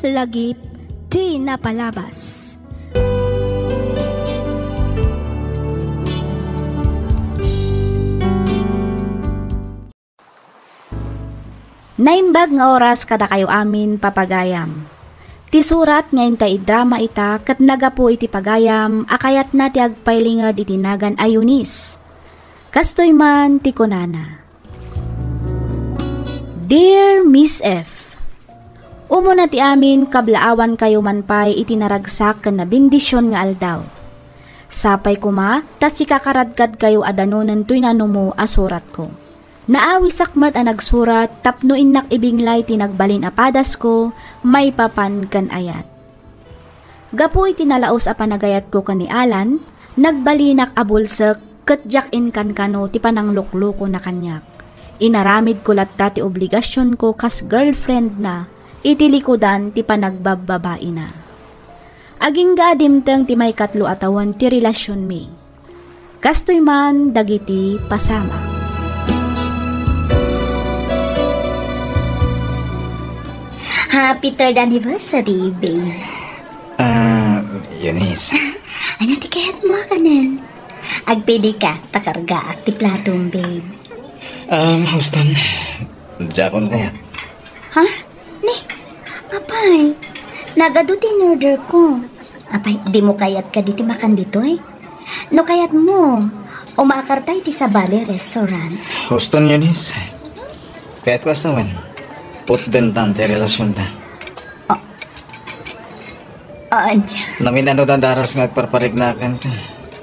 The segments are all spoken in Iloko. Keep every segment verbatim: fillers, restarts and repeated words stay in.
Lagip ti napalabas. Naimbag nga oras kadakayo amin, papagayam. Ti surat nga intay idrama ita ket nagapu iti pagayam a kayatna ti agpailinged iti nagan a Eunice. Kastoy man ti kunana, Dear Miss F, umuna ti amin kablaawankayo man pay iti naragsak ken nabendision nga aldaw. Sapay koma ta sikakaradkadkayo a danonen toy nanumo a suratko. Naawisak met a nagsurat tapno innak ibinglay ti nagbalin a padasko maipapan ken ayat. Gapu iti nalaus a panagayatko ken ni Alan, nagbalinak a bulsek ket diak inkankano ti panangluklukona kaniak. Inaramidko latta ti obligasionko kas girlfriendna iti likudan ti panagbababaina. Agingga a dimteng ti maikatlo a tawen ti relasionmi. Kastoy man dagiti pasamak. Happy third anniversary, babe. Ah, Eunice. Ania ti kayatmo a kanen? Agpidika, ta kargaak ti platom, babe. Um, Houston, diakon kayat. Ha? Ni, apay, nagadu ti in-order ko. Apay, dimo kayat kadi ti makan ditoy? No kayatmo, umakarta iti sabali restaurant. Houston, Eunice. Kayatko a sawen, putdentan ti relasionta. Ah, ania? Namin-ano dadaras nga agparpariknakan ka,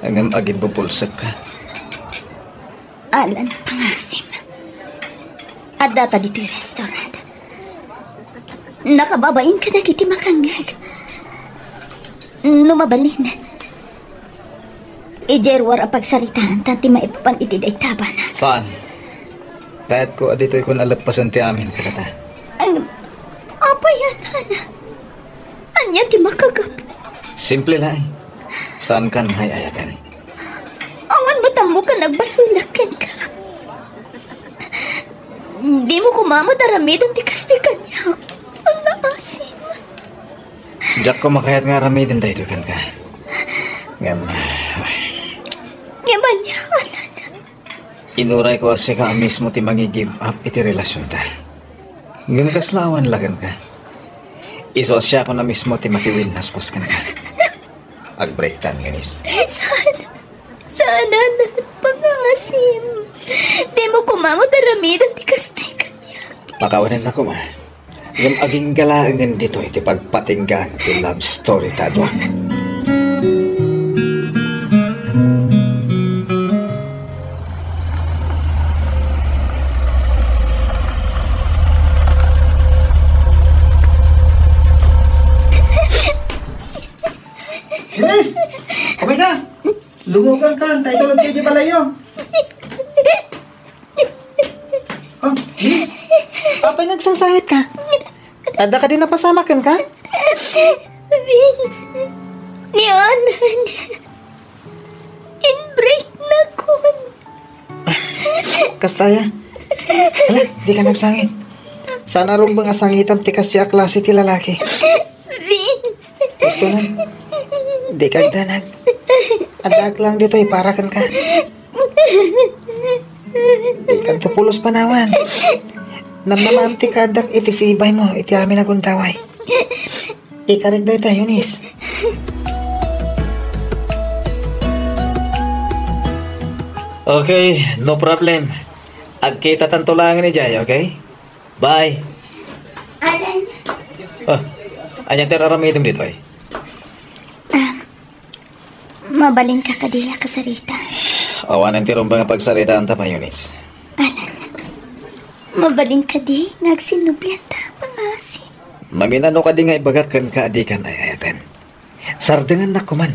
ngem agimbubulsek ka. Alan, pangasim. Addata ditoy restaurant. Nakababain kadagiti makangngeg. No mabalin, idiay ruar a pagsaritaanta ti maipapan iti dayta a banag. Saan? Kayatko a ditoykon a leppasen ti amin kadata. Ay, apay a nana? Ania ti makagapu? Simple laeng. Saankan nga ay-ayaten. Awan met ammok a nagbasolak kenka. Dimo koma met aramiden ti kastoy kaniak. Naasim. Diak koma kayat nga aramiden daytoy kenka. Ngem, ngem ania, Alan? Inurayko a sika a mismo ti mangi-give up iti relasionta. Ngem kasla awan la kenka. Isu a siakon a mismo ti makiwinnaspas kenka. Agbreaktan, Eunice. Saan? Saan, Alan? Pangasim. Dimo koma met aramiden ti kastoy kaniak. Pakawanennak koma. Ngem agingga laengen ditoy ti pagpatinggaan ti love story ta dua. Eunice! Apay ka? Lumugan ka, tay tulog ka di balayo. Oh, Eunice? Apay nagsangsangit ka? Adda kadi napasamak kenka? Vince, ni Alan, in-break nakon. Kasta aya? Hala, di ka nagsangit. Saan a rumbeng a sangitam ti kasdi a klase ti lalaki. Vince. Gusto na. Di ka agdanag. Addaak lang ditoy para kenka. Ikanto pulos panawan. Namnamaam ti kaaddak iti sibaymo iti amin a gundaway. Ikarik dayta, Eunice. Okay, no problem. Agkitatanto laengen idiay, okay? Bye. Alan. Oh, ania ti ar-aramidem ditoy? Mabalin ka kadi a kasarita? Awanen ti rumbeng a pagsaritaanta pay, Eunice. Alan, mabalin kadi nga agsinnublianta, pangasim? Maminano kadi nga ibagak kenka a dikan ay-ayaten? Sardengennak koman.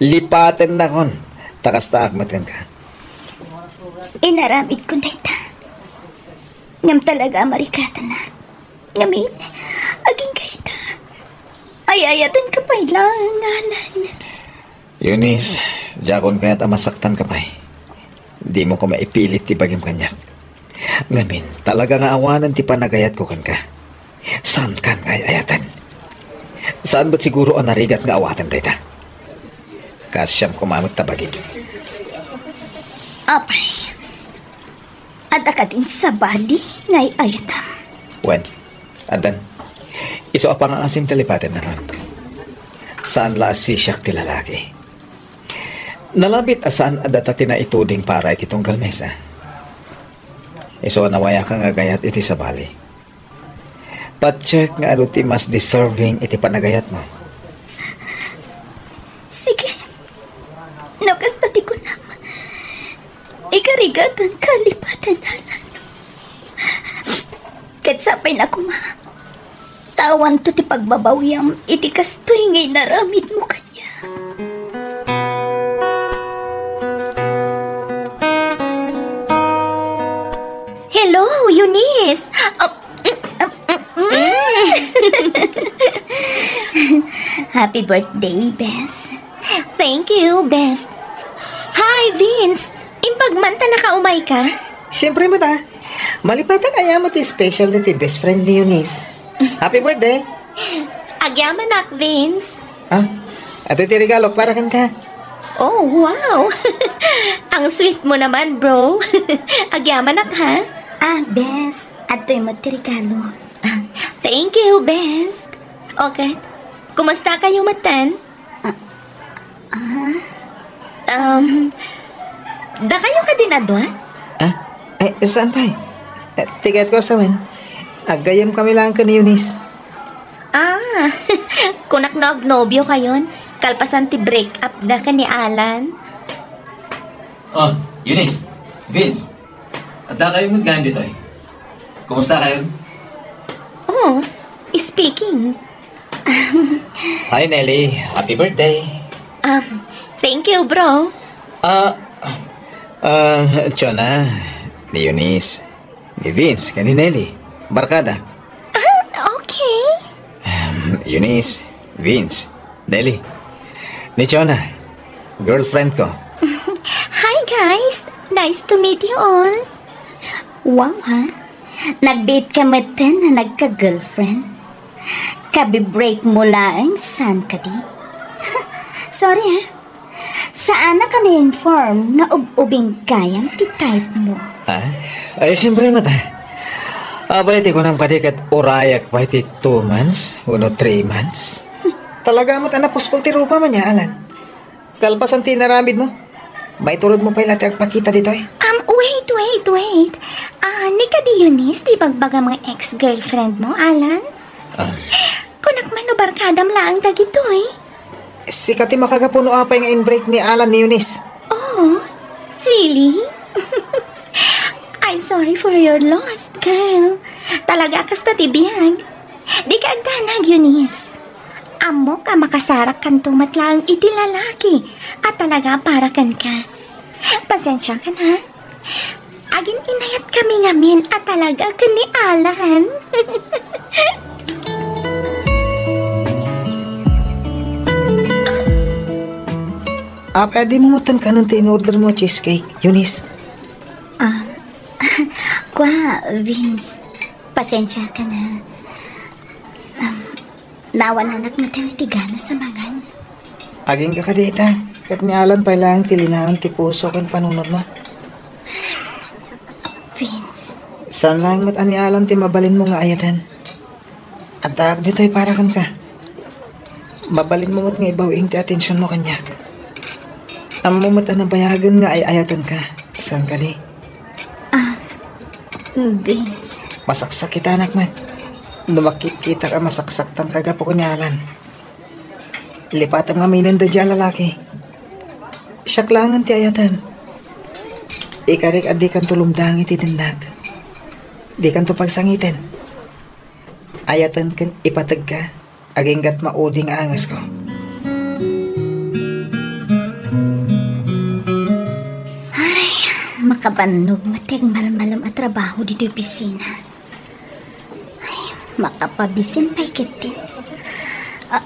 Lipatennakon. Ta kastaak met kenka. Inaramidkon dayta. Ngem talaga a marikatanak. Ngamin, agingga ita. Ay-ayatenka pay laeng, Alan. Eunice, diakon kayat a masaktanka pay. Dimo koma ipilit ti bagim kaniak. Ngamin, talaga nga awanen ti panagayatko kenka. Saankan nga ay-ayaten. Saan met siguro a narigat nga awaten dayta? Kaasiam koma met ta bagik. Apay, adda kadin sabali nga ay-ayatam? Wen, addan. Isu a pangngaasim ti lipatenna man. Saan la a sisiak ti lalaki. Nalabit a saan a data ti naituding para iti tunggal mesa. Isu a nawayakan nga agayat iti sabali. Patiek nga adu ti mas deserving iti panagayatmo. Sige. No kasta ti kunam, ikarigatan ka lipaten, Alan. Ket sapay na koma, ta awanto ti pagbabawiam iti kastoy nga inaramidmo kaniak. Hello, Eunice! Ah, mm, mm, mm, mm. Happy birthday, Bes. Thank you, Bes. Hi, Vince! Imbag man ta nakaumay ka? Siyempre met a. Malipatak aya met ti special day ti best friend ni Eunice. Happy birthday! Agyamanak, Vince. Ah, adu ti regalok para kenka. Oh, wow! Ang sweet mo naman, bro. Agyamanak, ha? Ah, Bes, adtoy met ti regalo. Ah, thank you, Bes. Okay. Kumusta kayo, matan? Ah, ah? Um, dakayo kadin a dua? Ah? Ay, saan pay? Eh, ti kayatko a sawen, aggayyemkami laeng ken ni Eunice. Ah, kunak no agnobio kayon, kalpasan ti break up da ken ni Alan. Oh, Eunice, Vince, adda kayo met ngamin ditoy. Kumusta kayo? Oh, speaking. Hi, Nelly. Happy birthday. Um, thank you, bro. Ah, ah, Jonah, ni Eunice, ni Vince, ken ni Nelly. Barkada. Ah, okay. Um, Eunice, Vince, Nelly, ni Jonah, girlfriend ko. Hi, guys. Nice to meet you all. Wow, ha? Nagbiit ka metten a nagka-girlfriend? Kabi-break mo laeng saan kadi? Sorry, ah. Saanak a na-inform nga ub-ubing gayam ti type mo. Ah? Ay, siyempre met a. Apay ti kunam kadi ket urayak pay ti two months wenno three months? Talaga met a napuspol ti rupam ania, Alan. Kalpasan ti inaramidmo, maiturodmo pay la ti agpakita ditoy. Um, wait, wait, wait. Ah, ni kadi Eunice ti ibagbagam nga ex-girlfriend mo, Alan? Ah. Kunak man no barkadam laeng dagitoy. Sika ti makagapu no apay nga in-break ni Alan ni Eunice. Oh, really? I'm sorry for your loss, girl. Talaga a kasta ti biag. Dika agdanag, Eunice. Ammok a makasarakkanto met laeng iti lalaki a talaga a para kenka. Pasensiakan, ha? Agin-inayatkami ngamin a talaga ken ni Alan. Apay a dimo metten kanen ti in-order mo a cheesecake, Eunice? Ah, kua, Vince. Pasensiakan, ha. Um, nawalanak metten iti ganas a mangan. Agingga kadi ita, ket ni Alan pay laeng ti linaon ti puso ken panunotmo. Vince. Saan laeng met a ni Alan ti mabalinmo nga ayaten. Addaak ditoy para kenka. Mabalinmo met nga ibaw-ing ti atensionmo kaniak. Ammom met a nabayagen nga ay-ayatenka. Saan kadi? Ah, Vince. Masaksakitanak met no makitkitak a masaksaktanka gapu ken ni Alan. Lipatem ngaminen daydiay a lalaki. Siak laengen ti ayatem. Ikarik a dikanto lumdang iti dennak. Dikanto pagsangiten. Ayaten ken ipategka. Aginggat maudi nga angesko. Ay, makabannog met ti agmalmalem a trabaho ditoy opisina. Ay, makapabisin pay ketdi. Ah,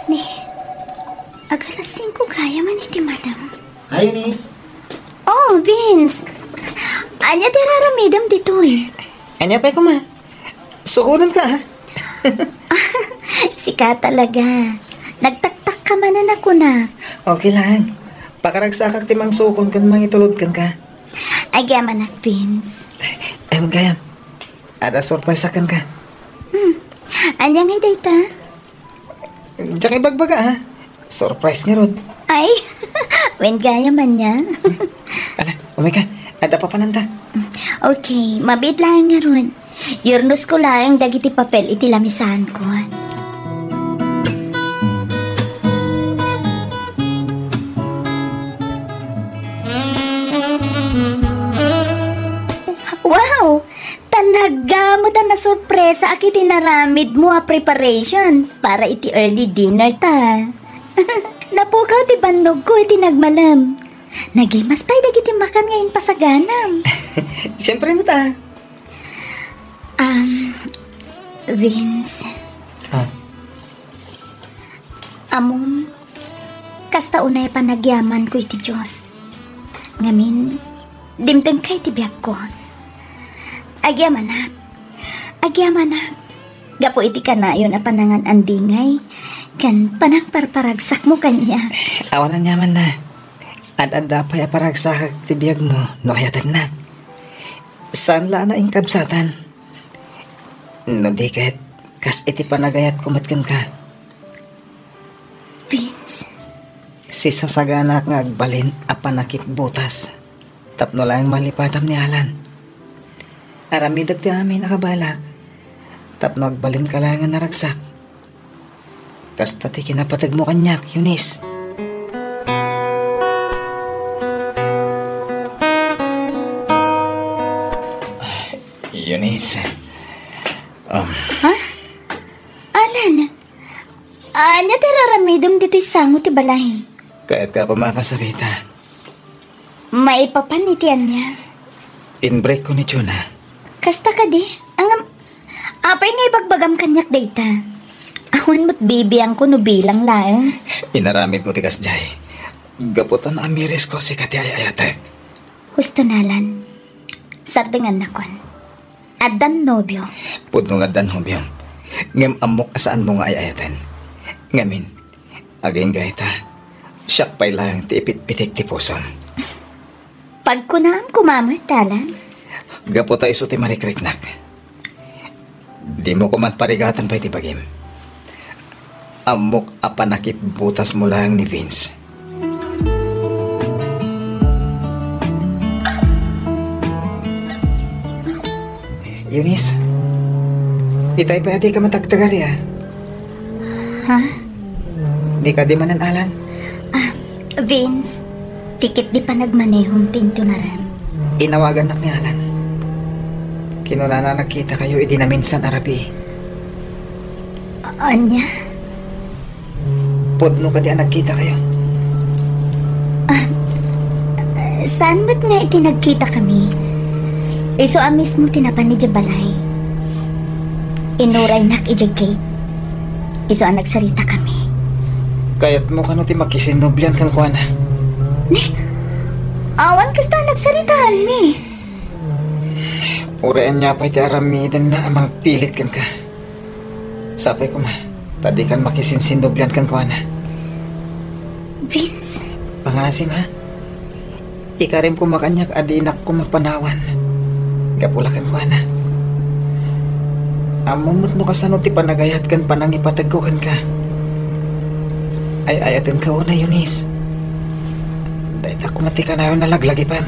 ni, agalas singko gayam man iti malem. Hi, Eunice. Oh, Vince. Ania ti ar-aramidem ditoy? Ania pay koma? Sukonen ka, ha? Sika talaga. Nagtaktak ka manen a kunak. Okay lang. Pakaragsakak ti mangsukon ken mangitulod kenka. Agyamanak, Vince. Em, gayam. Adda surprise-ak kenka. Hmm. Ania ngay dayta? Diak ibagbaga, ha? Surprise ngarud. Ay, wen gayam ania. Ala, umay ka. Adda papananta. Okay, mabiit laeng ngarud. Yurnosko laeng dagiti papel iti lamisaanko. Wow! Talaga met a nasurpresaak iti naramidmo a preparation para iti early dinner ta. Napukaw ti bannogko iti nagmalem. Nagimas pay dagiti makan nga impasaganam. Siyempre met a. Um, Vince. Ah. Ammom, kasta unay a panagyamanko iti Dios. Ngamin, dimtengka iti biagko. Agyamanak. Agyamanak. Gapu iti kanayon a panangan-andingay, ken panangparparagsakmo kaniak. Awan aniamanna. Ad-adda pay a paragsakak ti biagmo no ayatennak. Saan la a nainkabsatan. No di ket, kas iti panagayatko met kenka. Vince. Sisasaganaak nga agbalin a panakipbutas tapno laeng malipatam ni Alan. Aramidek ti amin a kabalak tapno agbalinka laeng a naragsak. Kasta ti kinapategmo kaniak, Eunice. Eunice. Um. Ha? Alan, ania ti raramidem ditoy sango ti balay? Kayatka a kumakasarita. Maipapan iti ania? In-break-ko ni Jonah. Kasta kadi? Ngem, apay nga ibagbagam kaniak dayta? Awan met bibiangko no bilang laeng. Inaramidmo ti kasdiay. Gapu ta naamiresko sika ti ay-ayatek. Husto, Alan. Sardengannakon. Addan nobio. Pudno nga addan nobio. Ngem ammok a saanmo nga ay-ayaten. Ngamin, agingga ita, siak pay laeng ti ipitpitik ti pusom. Pagkunaam koma met, Alan. Gapu ta isu ti marikriknak. Dimo koman parigatan pay ti bagim. Ammok a panakipbutasmo laeng ni Vince. Eunice, itay pay a dika matagtagali, a. Ha? Dika di manen Alan? Ah, Vince, ti ketdi panagmanehom ti intunarem. Inawagannak ni Alan. Kinunana nagkitakayo idi naminsan a rabii. Ania? Pudno kadi a nagkitakayo? Ah, saan met nga iti nagkitakami? Isu a mismo ti napan idiay balay. Inuraynak idiay gate. Isu a nagsaritakami. Kayatmo kano ti makisinnublian kenkuana? Ne? Awan kasta a nagsaritaanmi. Uray ania pay ti aramidenna a mangpilit kenka. Sapay koma, ta dikan makisinsinnublian kenkuana. Vince. Pangaasim, ha? Ikarem koma kaniak a dinak koma panawan. Gapu la kenkuana. Ammom met no kasano ti panagayat ken panangipategko kenka. Ay-ayatenka unay, Eunice. Dayta koma ti kanayon a laglagipan.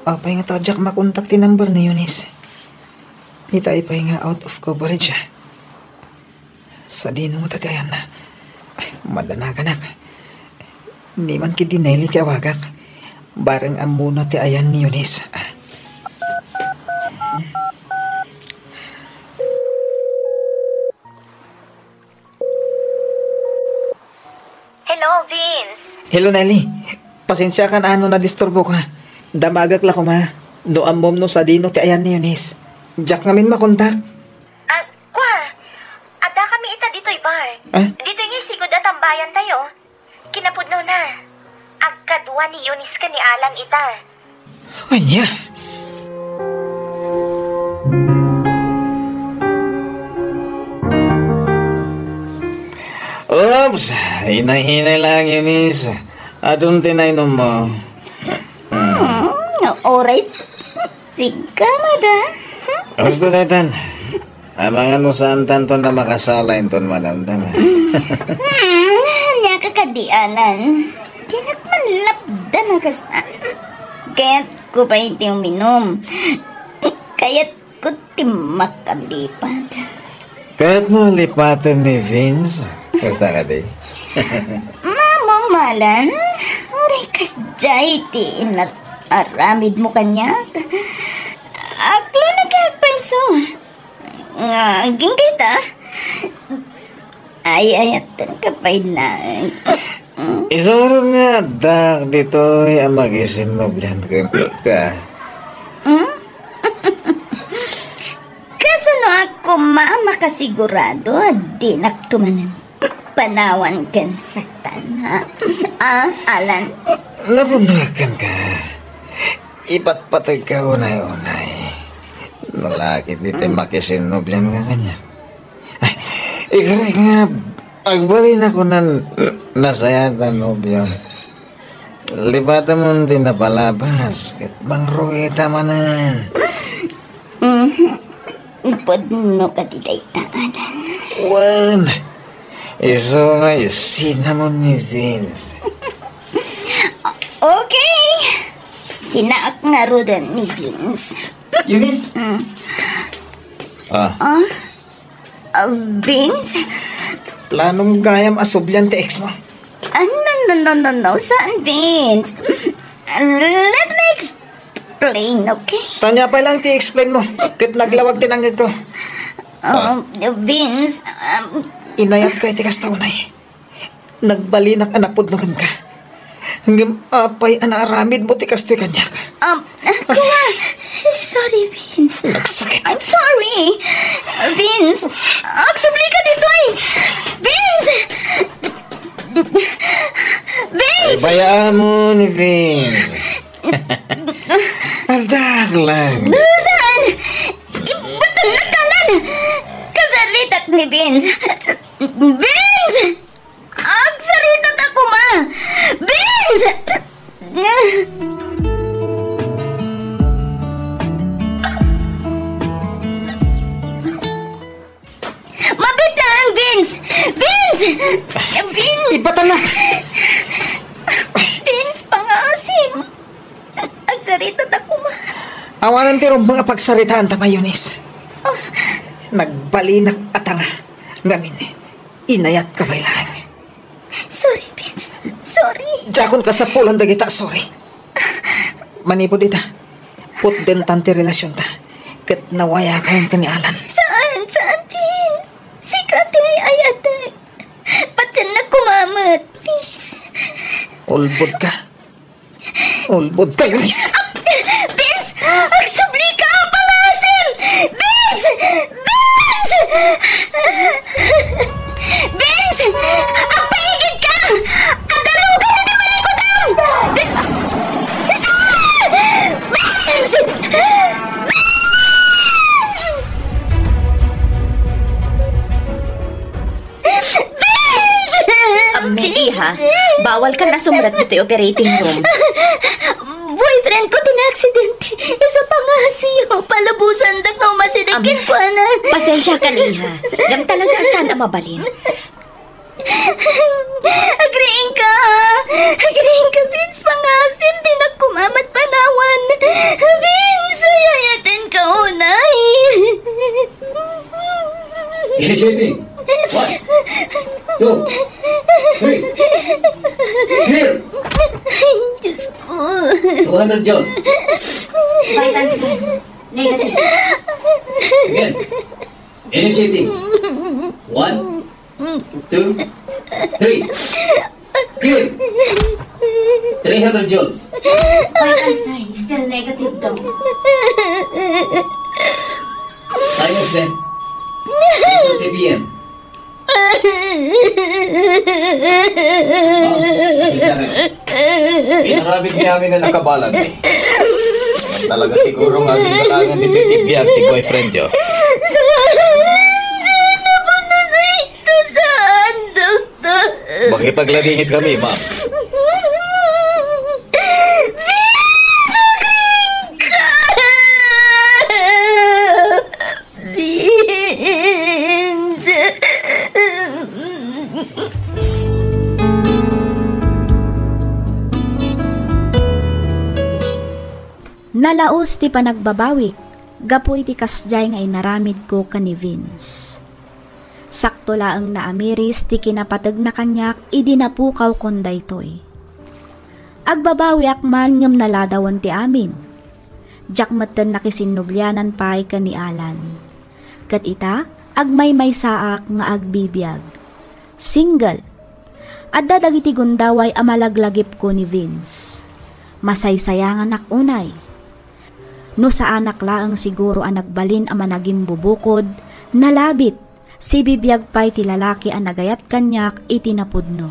Apay nga ta diak makontak ti number ni Eunice? Itay pay nga out of coverage, a. Sadino ngata ti ayanna? Madanaganak. Ni man ketdi Nelly ti awagak. Bareng ammona ti ayan ni Eunice. Hello, Vince. Hello, Nelly. Pasensiakan a no nadisturboka. Damagak la koma. No ammom no sadino ti ayan ni Eunice. Diak ngamin makontak. Ah, kua, adda kami ita ditoy bar. Ah? Ditoy nga sigud a tambayantayo. Kinapudnona, agkadua ni Eunice ken ni Alan ita. Ania? Oops, hinay-hinay lang, Eunice. Adun ti nainummo. Hmm, alright. Sika, madam. Gusto daytan. Amangan mo saan tanto na makasala inton madamdama. Hmm, ania ka kadi, Alan. Dinak man lapdan a kas-, ah, kayatko pay ti uminum. Kayatko ti makalipat. Kayatmo lipaten ni Vince? Kasta kadi? Mamamalan, uray kasdiay ti inat-, aramidmo kaniak. Aklona kayat payso. Nga, agingga ita. Ay-ayatenka pay laeng. Isu ngarud nga addak ditoy a makisinnublian kenka. Hmm? Kasanoak koma a makasigurado a dinakto manen panawan ken saktan, ha? Ah, Alan? Napunoak kenka. Ipatpategka unay-unay. No la ketdi ti makisinnublian nga kaniak. Ay, ikarik nga agbalinak kunan nasayaat a nobio. Lipatemon ti napalabas ket mangrugita manen. Mhm. Pudno kadi dayta, Alan. Wen, isu nga isinamon ni Vince. Okay. Sinaak ngaruden ni Vince. Eunice? Mm. Ah. Ah? Ah, Vince? Planom gayam a sublian ti ex mo? Ah, no, no, no, no, no. Saan, Vince? Let me explain, okay? Ania pay laeng ti explain mo? Ket naglawag ti nangngegko. Ah, Vince, um, Inayatka iti kasta unay. Nagbalinak a napudno kenka. Ngem apay a naaramidmo ti kastoy kaniak? Um, kua, sorry, Vince. Nagsakit. I'm sorry. Vince, agsublika ditoy. Vince! Vince! Bayaam ni Vince. Addak lang. Saan? Ibaton na kanan! Kasaritak ni Vince. Vince! Agsarita ta koma! Vince! Mabit laeng, Vince! Vince! Vince! Ibatan na! Vince, pangasim! Agsarita ta koma. Awanen ti rumbeng a pagsaritaanta pay, Eunice. Ah. Nagbalinak a tanga. Ngamin, inayatka pay laeng. Sorry, Vince. Sorry. Diakon kasapulan dagita a sorry. Manipud ita, putdentan ti relasionta. Ket nawayakayon ken ni Alan. Saan, saan, Vince? Sika ti ay-ayatek. Patiennak koma met, please. Ulbodka. Ulbodka, Eunice. Vince! Agsublika! Pangasim! Vince! Vince! Vince! Agpaigidka! Agdalugan iti malikutam! Vince! Vince! Ammay, iha, bawalkan a sumrek ditoy operating room. Boyfriend ko ti naaksidente. Isu pangasim, palubosandak no umasideg kenkuana. Pasensiakan, iha. Ngem talaga a saan a mabalin. Agriingka! Agriingka, Vince, pangasim, dinak koma met panawan. Vince, ay-ayatenka unay. Initiating. One, two, three. Clear. Ay, Diyos ko. Two hundred joules. Vital signs. Negative. Again. Initiating. One, two, three. Clear. Three hundred joules. Vital signs still negative, Doc. Time is dead. Three thirty P M. Ah, sige na. Inaramid niya amin na nakabalan, eh. Talaga siguro nga aginggalangan ditoy ti biag ti boyfriendyo. Saan? Saan na po na ito? Saan, doktor? Makipagladingit kami, ma'am. Vince, aging ka! Vince! Nalaus ti panagbabawik gapu iti kasdiay nga inaramidko ken ni Vince. Sakto laeng naamiris ti kinapategna kaniak idi napukawkon daytoy. Agbabawiak man ngem naladawen ti amin. Diak metten nakisinnublianan pay ken ni Alan. Ket ita, agmaymaysaak nga agbibiag. Single. Adda dagiti gundaway a malaglagipko ni Vince. Masaysayanganak unay. No saanak laeng siguro a nagbalin a managimbubukod, nalabit, sibibiag pay ti lalaki a nagayat kaniak iti napudno.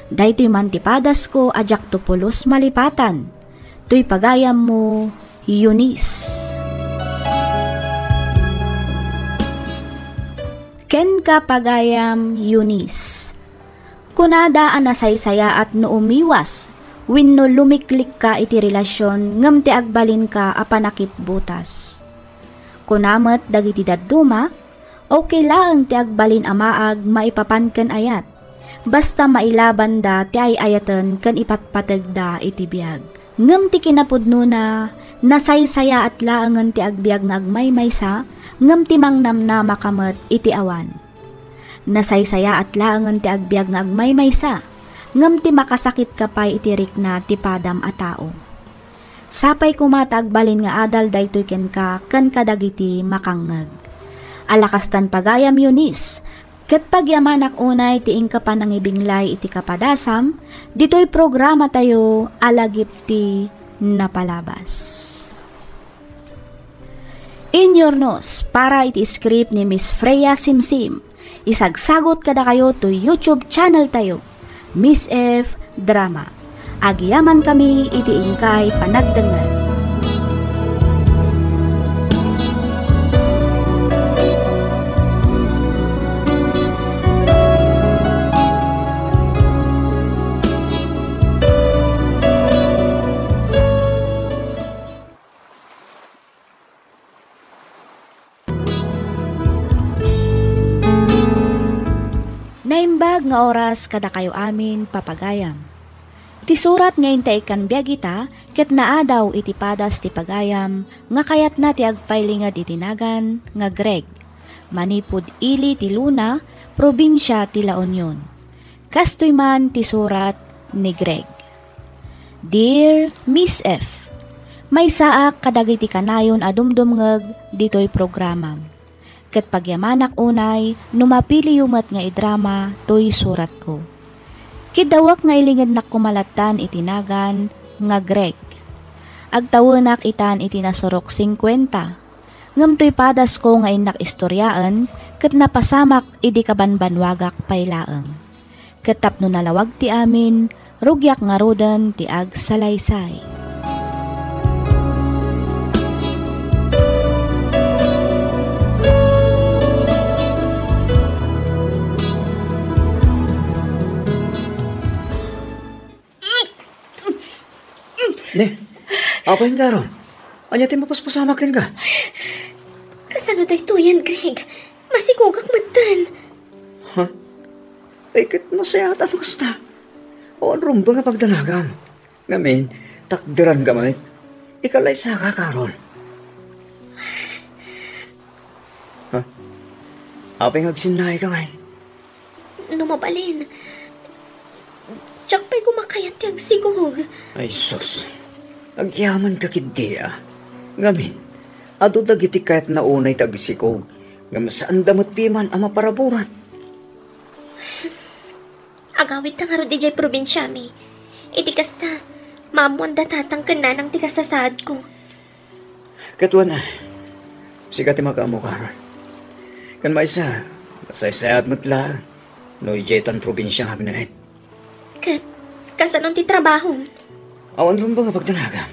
Daytoy man ti padasko a diakto pulos malipatan. Toy pagayammo, Eunice. Kenka, pagayam, Eunice. Kunada a nasaysayaat no umiwas wenno lumiklikka iti relasyon ngem ti agbalinka a panakipbutas. Kuna met dagiti dadduma, okay laeng ti agbalin a maag maipapan ken ayat, basta mailabanda ti ay-ayaten ken ipatpategda iti biag. Ngem ti kinapudnona, nasaysayaat laengen ti agbiag nga agmaymaysa, ngem ti mangnamnamaka met iti awan. Nasaysayaat laengen ti agbiag nga agmaymaysa, ngem ti makasakitka pay iti rikna ti padam a tao. Sapay koma ta agbalin nga adal daytoy kenka ken kadagiti makangngeg. Ala kastan pagayam, Eunice, ket pagyamanak unay ti inka panangibinglay iti kapadasam ditoy programatayo a Lagip ti Napalabas. Inyurnos para iti script ni Miss Freya Simsim. Isagsagot kadakayo to YouTube channel tayo, Miss F Drama. Agyamankami iti inkay panagdengngeg. Naimbag nga oras kadakayo amin, papagayam. Ti surat nga intay ikkan biag ita ket naadaw iti padas ti pagayam nga kayatna ti agpailinged iti nagan nga Greg, manipud ili ti Luna, probinsia ti La Union. Kastoy man ti surat ni Greg. Dear Miss F, maysaak kadagiti kanayon a dumdumngeg ditoy programam. Ket pagyamanak unay no mapiliyo met nga idrama toy suratko. Kiddawek nga ilingednak koma lattan iti nagan nga Greg. Agtawenak itan iti nasurok singkuenta. Ngem toy padasko nga innak istoriaen ket napasamak idi kabanbanwagak pay laeng. Ket tapno nalawag ti amin, rugiak ngaruden ti agsalaysay. Ne, apay nga aron? Ania ti mapuspusamak kenka? Kasano daytoyen, Greg? Masikogak metten. Ha? Ay, ket nasayaat a no kasta. Awan rumbeng a pagdanagam. Ngamin, takderanka met. Ikalaysaka, Carol. Ha? Apay nga agsinnaika ngay? No mabalin, diak pay koma kayat ti agsigog. Ay, sus. Agyamanka ketdi a. Ngamin, adu dagiti kayatna unay ti agsigog, ngem saanda met piman a maparaburan. Agawidta ngarud idiay probinsiami. Iti kasta, maammoanda tatang ken nanang ti kasasaadko. Ket wen, sika ti makaammo, Carol. Ken maysa, masaysayaat met laeng no idiay tan probinsia nga agnaed. Ket, kasano ti trabahom? Awan rumbeng a pagdanagam.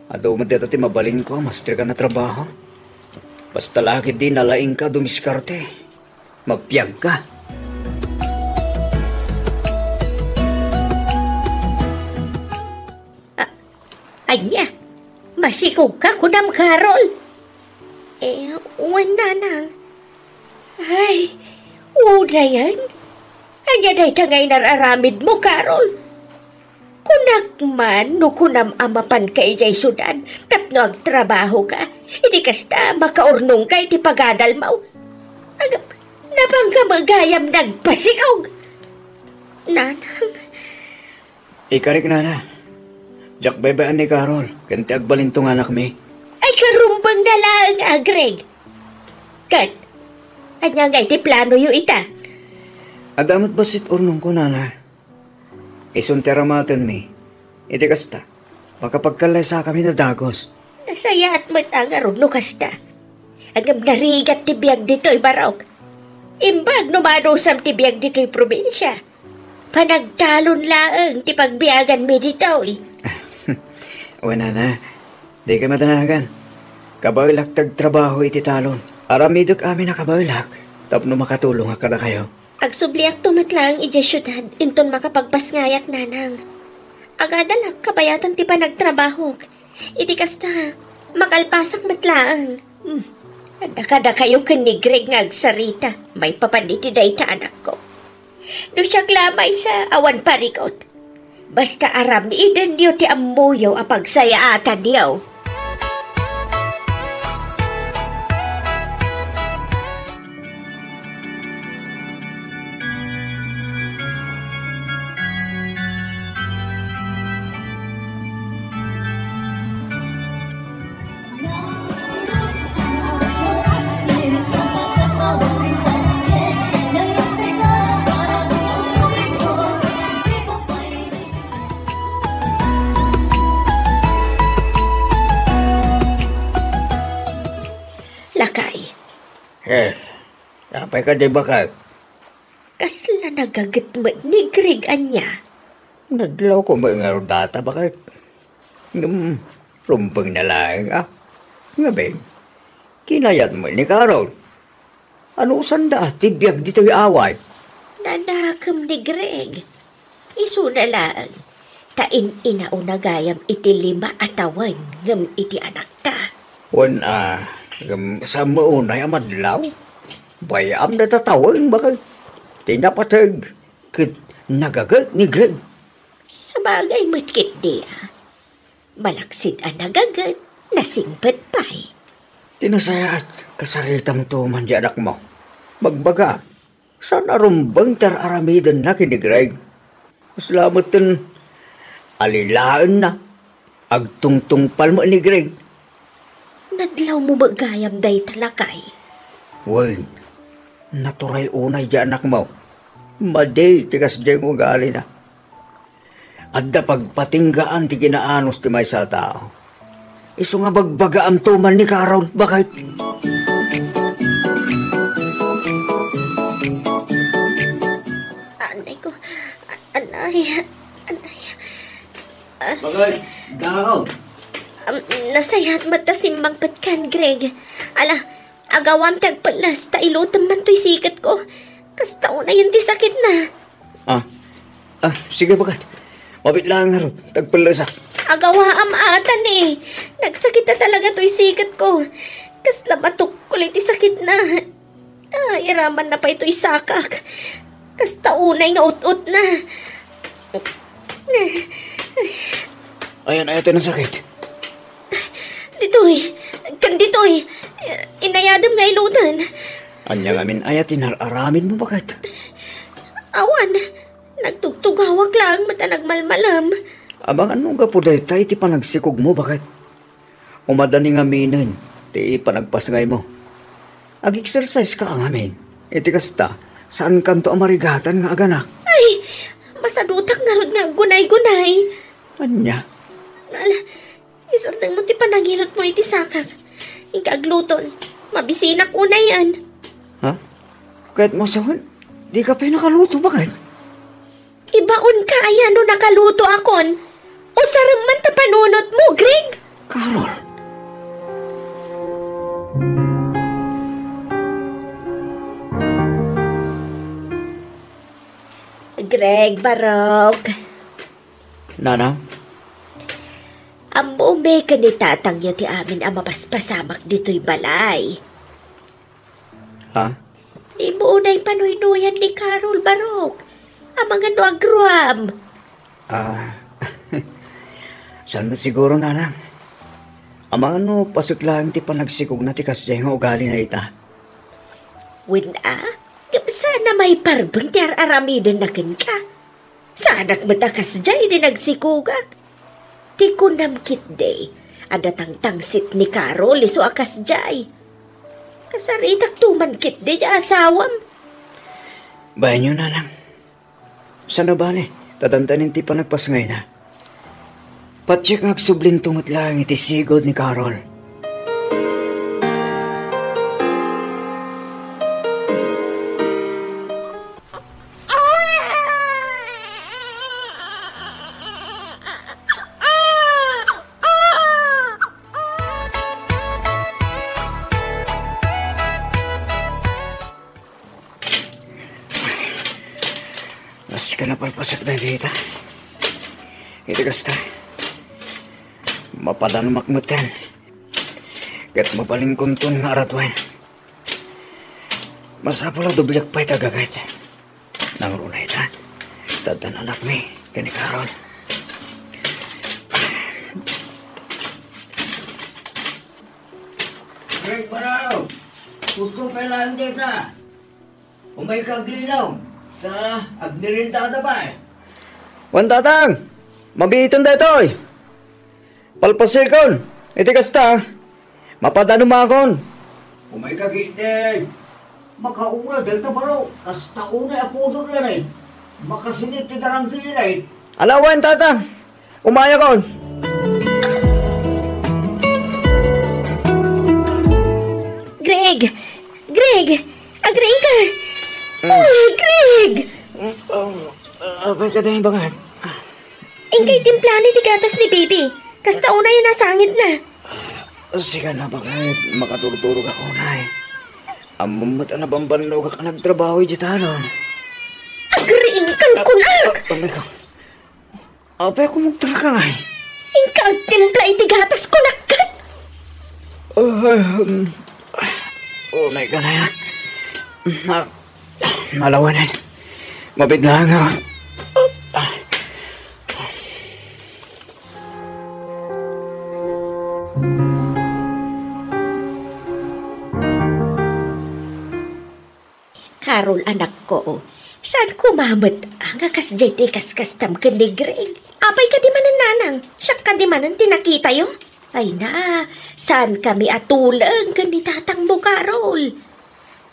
Adu met dayta ti mabalinko a masterka a trabaho. Basta la ketdi nalaingka a dumiskarte. Magbiagka. A-, ania? Masikogka kunam, Carol? Eh, wen, nanang. Ay, unayen? Ania dayta nga inar-aramidmo, Carol? Kunak man no kunam a mapanka idiay siudad tapno agtrabahoka. Idi kasta, makaurnongka iti pagadalmo. Agam, napangka met gayam nagpasikog. Nanang. Ikarik, nana. Diak baybay-an ni Carol ken ti agbalinto nga anakmi. Ay, karumbeng na laeng, a, Greg. Ket, ania ngay ti planoyo ita? Adda met bassit urnongko, nana. Isun ti aramatenmi. Iti kasta, makapagkallaysakami a dagus. Nasayaat met a ngarud no kasta. Ngem narigat ti biag ditoy, Barok. Imbag no maanusam ti biag ditoy probinsia. Panagtalon laeng ti pagbiaganmi ditoy. Wen, nana, dika madanagan. Kabaelak ti agtrabaho iti talon. Aramidek amin a kabaelak tapno makatulongak kadakayo. Agsubliakto met laeng idiay siudad inton makapagpasngayak, nanang. Agadalak kabayatan ti panagtrabahok. Iti kasta, makalpasak met laeng. Hmm. Adda kadakayo ken ni Greg nga agsarita maipapan iti dayta anakko. No siak la maysa, awan parikut. Basta aramidenyo ti ammoyo a pagsayaatanyo. Lakay. Eh, apay ka di bakal? Kasla nagaget met ni Greg ania? Nadlawko met ngarud dayta, baket. Ngem, rumbeng na laeng, a. Ngamin, kinayat met ni Carol. Anusanda ti biag ditoy away? Nanakem ni Greg. Isuna laeng, ta in-inauna gayam iti lima a tawen ngem iti anakta. Wen a, ngem saan met unay a madlaw? Bay-am dayta tawen, baket. Ti napateg ket nagaget ni Greg. Sabagay met ketdi a. Malaksid a nagaget, nasingpet pay. Ti nasayaat, kasaritamto man di anakmo. Bagbagaam, saan a rumbeng ti ar-aramidenna ken ni Greg. Kasla metten alilaenna, agtungtungpal met ni Greg. Nadlawmo met gayam dayta, lakay. Wen, naturay unay di anakmo. Madi ti kasdiay nga ugalina. Adda pagpatinggaan ti kinaanus ti maysa a tao. Isu nga bagbagaamto man ni Carol, baket. Anay ko, a-, anay, anay. Ah. Baket, Carol. Am, nasayaat met ta simmangpetkan, Greg. Ala, agawam ti agpelles ta ilutem man toy siketko. Kasta unayen ti sakitna. Ah. Ah, sige, baket. Mabiit laeng ngarud, ti agpellesak. Agawaam ata ni. Nagsakit a talaga toy siketko. Kasla matukkol iti sakitna. Ah, iramanna pay toy sakak. Kasta unay nga ut-utna. Ayan, ayan, ti nasakit. Ditoy, ken ditoy, inayadem nga ilutan. Ania ngamin aya ti nar-aramidmo, baket? Awan, nagtugtugawak laeng met a nagmalmalam. Amangan no gapu dayta iti panagsikogmo, baket. Umadani ngaminen ti panagpasngaymo. Ag-exercise ka ngamin. Iti kasta, saankanto a marigatan nga aganak. Ay, masadutak ngarud nga aggunay-gunay. Ania? Ala, isardengmo ti panangilutmo iti sakak. Inka agluton. Mabisinak unayen. Ha? Ket masawen, di ka pay nakaluto, baket? Ibaonka aya no nakalutoakon? Usarem man ta panunotmo, Greg? Barok. Nanang? Ammomi ken ni tatangyo ti amin a mapaspasamak ditoy balay. Ha? Dimo unay panuynoyan ni Carol, Barok. Amangan no agruam. Ah, saan met siguro, Nanang? Amangan no paset laeng ti panagsikogna ti kasdiay nga ugalina ita. Wen a, ngem saan a maiparbeng ti ar-aramidenna kenka. Saanak met a kasdiay ti nagsikogak. Ti kunam ketdi, adda tangtangsit ni Carol isu a kasdiay. Kasaritakto man ketdi ti asawam. Baenyo, Nanang. Saan a bale, ta dandanin ti panagpasngayna. Patiek nga agsublinto met laeng iti sigud ni Carol. Kas ka napalpasak dayta. Iti kasta, mapadanumak metten. Ket mabalinkonton nga araduen. Masapul a dobliak pay ti agaget. Nangruna ita, ta addan anakmi ken ni Carol. Greg Barao, gusto pay laeng dayta. Umayka aglinaw, ta agmeriendada pay. Wen, Tatang, mabiitan daytoy. Palpasekon, iti kasta, mapadanumakon. Umayka ketdi. Makauna dayta, Barok, kasta unay a pudot laeng. Makasinit ti darang ti init. Ala wen, Tatang. Umayakon. Greg! Greg! Agriingka! Mm. Ah, Greg! Mm, oh, ah, apay kadi, Bangag? Inkay timplani ti gatas ni Bibi. Kasta unay a nasangitna. Ah, sige na, Bangag. Makaturturogak unay. Ammom met a nabambannogak a nagtrabaho idiay talon. Agriingkan kunak! Ah, ah, Apay a kumugtarka ngay? Inka agtimpla iti gatas, kunak ket. Ah, um, unay ka na ya. Na, nalawanan. Mabigla nga. Carol, anakko, saan koma met nga kasdiay ti ikaskastam ken ni Greg? Apay kadi manen, nanang? Siak kadi manen ti nakitayo? Ay na, saankami a tuleng ken ni tatangmo, Carol.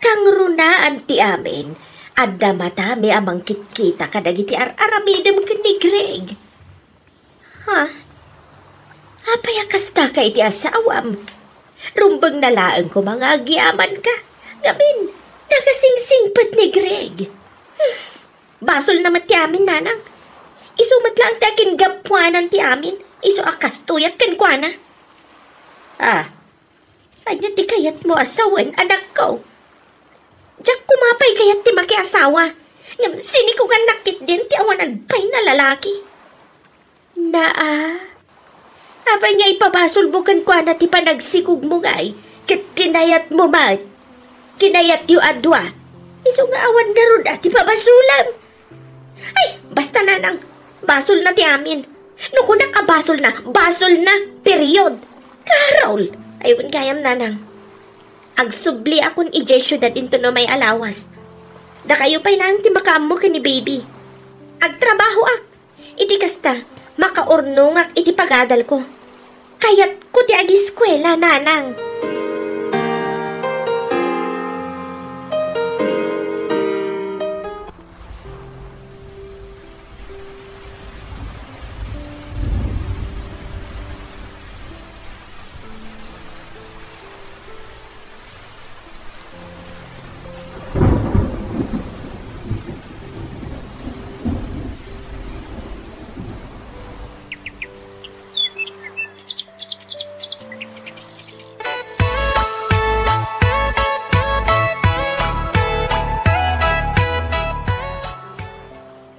Kangrunaan ti amin, adda matami a mangkitkita kadagiti ar-aramidem ken ni Greg. Ha? Apay a kastaka iti asawam? Rumbengna laeng koma nga agyamanka. Ngamin, nakasingsingpet ni Greg. Hmm. Basolna met ti amin, nanang. Isu met laeng ti akingapuanan ti amin. Isu a kastoyak kenkuana. Ah, Ania ti kayatmo a sawen, anakko? Diak koma pay kayat ti makiasawa, ngem sinikugannak ketdin ti awan agpayna a lalaki. Naa, apay nga ipabasolmo kenkuana ti panagsikogmo ngay, ket kinayatmo met? Kinayatyo a dua, isu nga awan ngarud a ti pabasolam. Ay, basta, nanang, basolna ti amin. No kunak a basolna, basolna, period. Carol! Ay, wen gayam, nanang. Agsubliakon idiay siudad intono may a lawas. Dakayo pay laeng ti makaammo ken ni baby. Agtrabahoak. Iti kasta, makaurnongak iti pagadalko. Kayatko ti agiskuela, nanang.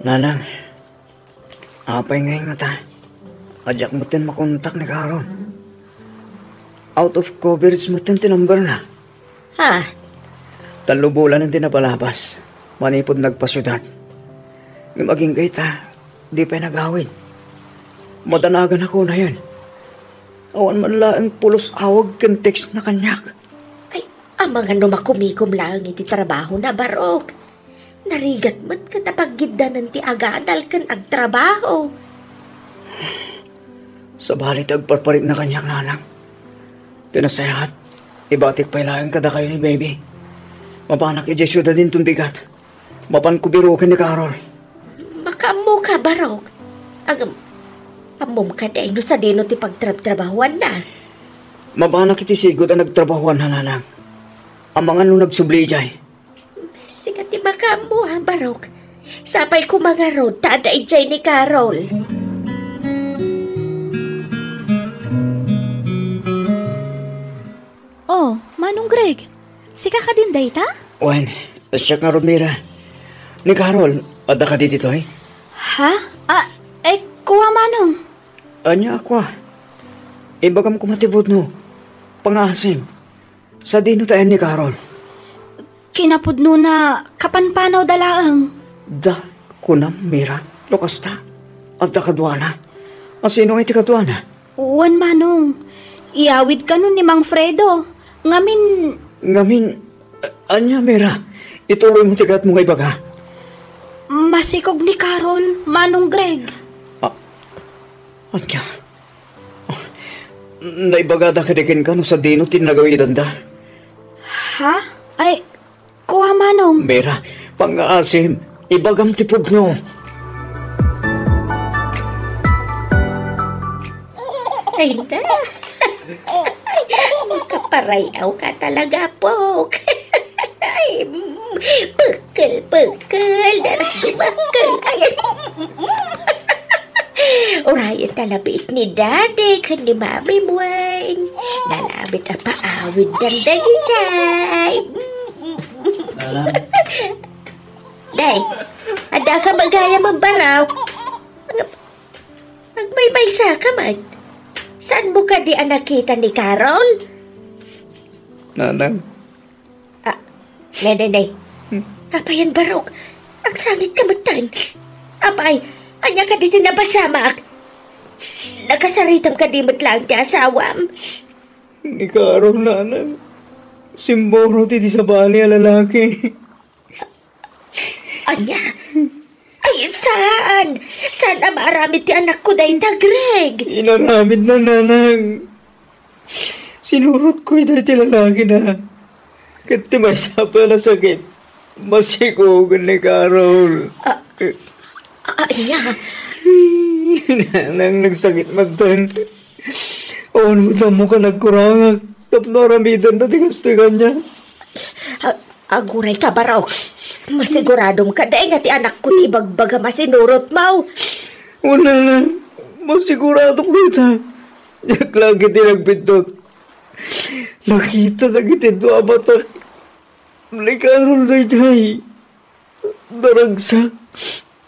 Nanang, apay ngay ngata a diak metten makontak ni Carol? Out of coverage metten ti number na. Ha? Tallo bulanen ti napalabas manipud nagpasiudad. Ngem agingga ita, di pay nagawid. Madanagan ako na yan. Awan man laeng pulos awag ken text na kaniak. Ay, amangan no makumikom laeng iti trabaho na, Barok. Narigat met ket apaggiddanan ti agadal ken agtrabaho. Sabali ti agparparikna kaniak, Nanang. Ti nasayaat, ibatik pay laeng kadakayo ni Baby. Mapanak idiay siudad inton bigat. Mapanko biroken ni Carol. Makaammoka, Barok. Agam, ammom kadi no sadino ti pagtrabtrabahuanna? Mapanak iti sigud a nagtrabahuanna, Nanang. Amangan no nagsubli idiay. Sika ti makaammo, ha, Barok. Sapay koma ngarud ta adda idiay ni Carol. Oh, Manong Greg, sika kadin dayta? Wen, siak ngarud, Mira. Ni Carol, adda kadi ditoy? Ha? Ah, eh, kua, Manong. Ania a kua? Ibagam koma ti pudno. Pangaasim. Sadino ti ayan ni Carol? Kinapudnona, kapanpanawda laeng. Da, kunam, Mira, no kasta, adda kaduana. A, sino ngay ti kaduana? Wen, Manong. Iyawid kano ni Mang Fredo. Ngamin, Ngamin, a-, ania, Mira? Ituloy mo ti kayatmo nga ibaga. Masikog ni Carol, Manong Greg. A-, ania? Naibagada kadi kenka no sadino ti nagawidanda? Ha? Ay, kua, Manong. Mira, pangngaasim, ibagam ti pudno. Ay, na. Ay, makaparay-aw ka talaga, Pok. Ay, mm, pekkel, pekkel, daras dumakkel. Ay, mm, mm. Urayen ta labiit ni Daddy ken ni Mami Mueng. Nalabit a paawid dandang itay. Mm, mm, mm. Nanang. Day, adda ka bagayam a baraw. Agmaymaysa ka man. Saan mo kadi a nakita ni Carol? Nanang. Ah, ne, ne, ne. Hmm. Apay yan, Barok? Agsangit ka metten. Apay, ania kadi ti nabasamak? Nakasaritam kadi met laeng ti asawam? Ni Carol, Nanang. Simmurot iti sabali a lalaki. Ania? Ay, saan? Saan a maaramid ti anakko dayta, Greg? Inaramidna, Nanang. Sinurotko iti lalakina. Ket ti maysa pay a sakit, masikogen ni Carol. Ah, ah, ania? Nanang, nagsakit metten. Awan met ammok a nagkurangak tapno aramidenda ti kastoy kaniak. A-, aguray ka, Barok. Masiguradom kadi nga ti anakko ti ibagbagam a sinurotmo? Wen, Nanang, masiguradok dayta. Diak la ketdi nagbiddut. Nakita dagiti dua a matak ni Carol daydiay. Naragsak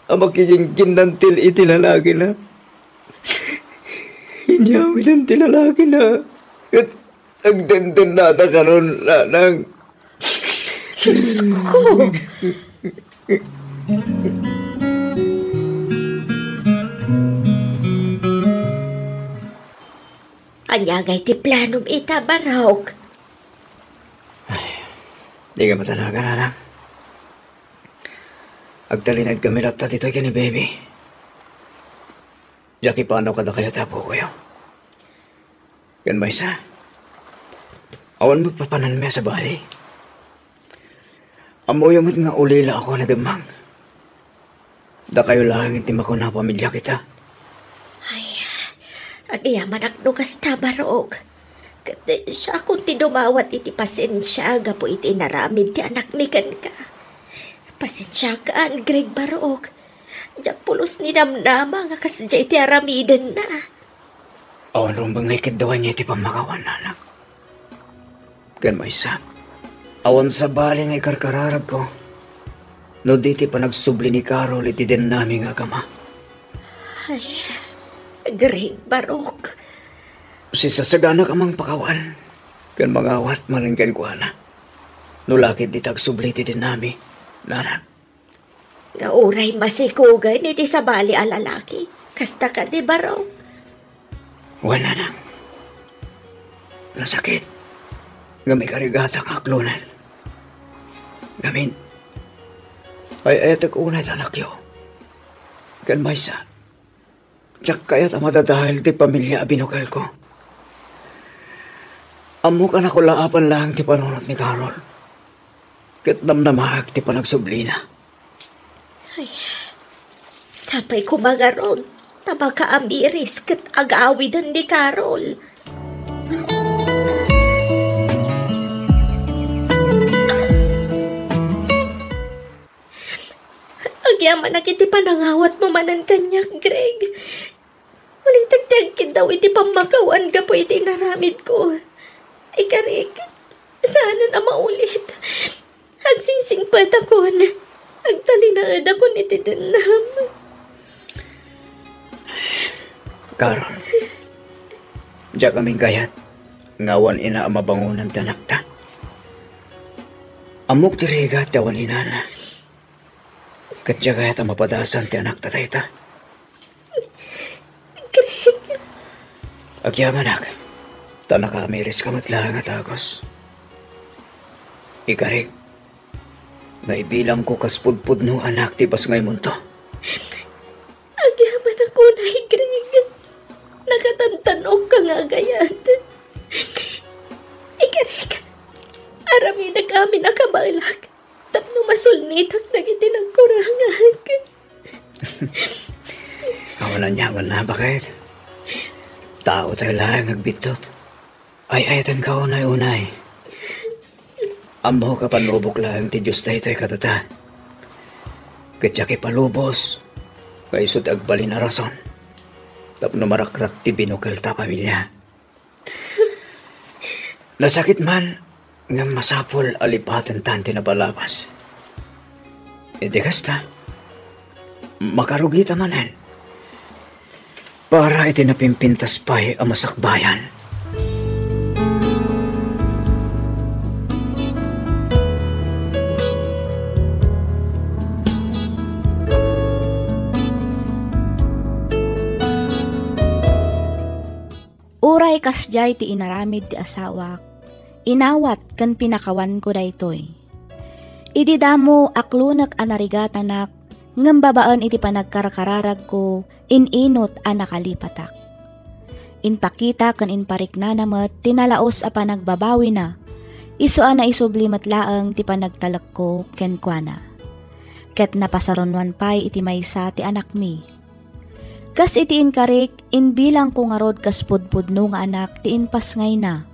a makigingkinnantil iti lalakina. Inyawiden ti lalakina ket agdendennada kanon, Nanang. Diosko! Ania ngay ti planom ita, Barok? Ay, di ka matanagan, Nanang. Agtalinaed kami latta ditoy ken ni Baby. Diak ipanaw kadakayo ti apokoyo. Ken maysa, awan met papananmi a sabali. Ammoyo met nga ulila ako a nademmang. Dakayo laeng ti makuna a pamiliak ita. Ay, agyamanak no kasta, Barok. Ket siakon ti dumawat iti pasensia gapu iti inaramid ti anakmi kenka. Pasensiakan, Greg, Barok. Diak pulos ni namnama nga kasdiay ti aramidenna. Awan rumbeng nga ikiddawan niya iti pammakawan, Nanang. Ken maysa, awan sabali nga ikarkararagko. no di ti panagsubli ni Carol iti dennami nga agama. Ay, Greg, Barok. Sisasaganak a mangpakawan ken mangawat manen kenkuana. No la ket dita agsubli ti dennami, nana. Nga uray masikugen iti sabali a lalaki, kasta kadi, Barok? Wen, anak. Nasakit. Ngem ikarigatak nga aklonen. Ngamin, ay-ayatek unay ti anakyo. Ken maysa, diak kayat a madadael ti pamilia a binukelko. Ammok a nakulaapan laeng ti panunot ni Carol. Ket namnamaek ti panagsublina. Ay, sapay koma ngarud ta makaamiris ket agawiden ni Carol. Agyamanak iti panangawatmo manen kaniak, Greg. Ulitek ti agkiddaw iti pammakawan gapu iti inaramidko. Ikarik, saanen a maulit. Agsisingpetakon. Agtalinaedakon iti dennam. Carol, diak amin kayat nga awan ina a mabangonan ti anakta. Ammok ti rigat ti awan inana. Ket diak kayat a mapadasan ti anakta dayta. Greg. Agyamanak, ta nakaamiriska met laeng a dagus. Ikarik, nga ibilangko kas pudpudno a anak ti pasngaymonto. Agyamanak unay, Greg. Nakatantanokka nga agayat. Ikarik, aramidek amin a kabaelak tapno masulnitak dagiti nagkurangak. Awan aniamanna, baket. Taotayo laeng nga agbiddut. Ay-ayatenka unay-unay. Ammok a panubok laeng ti Dios daytoy kadata. Ket diak ipalubos nga isu ti agbalin a rason tapno marakrak ti binukelta a pamilia. Nasakit man, ngem masapul a lipatentan ti napalabas. Iti kasta, makarugita manen para iti napimpintas pay a masakbayan. Uray kasdiay ti inaramid ti asawak, inawat ken pinakawanko daytoy. Idi damo, aklonek a narigatanak, ngem babaen iti panagkarkararagko, in-inut a nakalipatak. Impakita ken impariknana met ti nalaus a panagbabawina, isu a naisubli met laeng ti panagtalekko kenkuana. Ket napasarunoan pay iti maysa ti anakmi. Kas iti inkarik, imbilangko ngarud kas pudpudno nga anak ti impasngayna.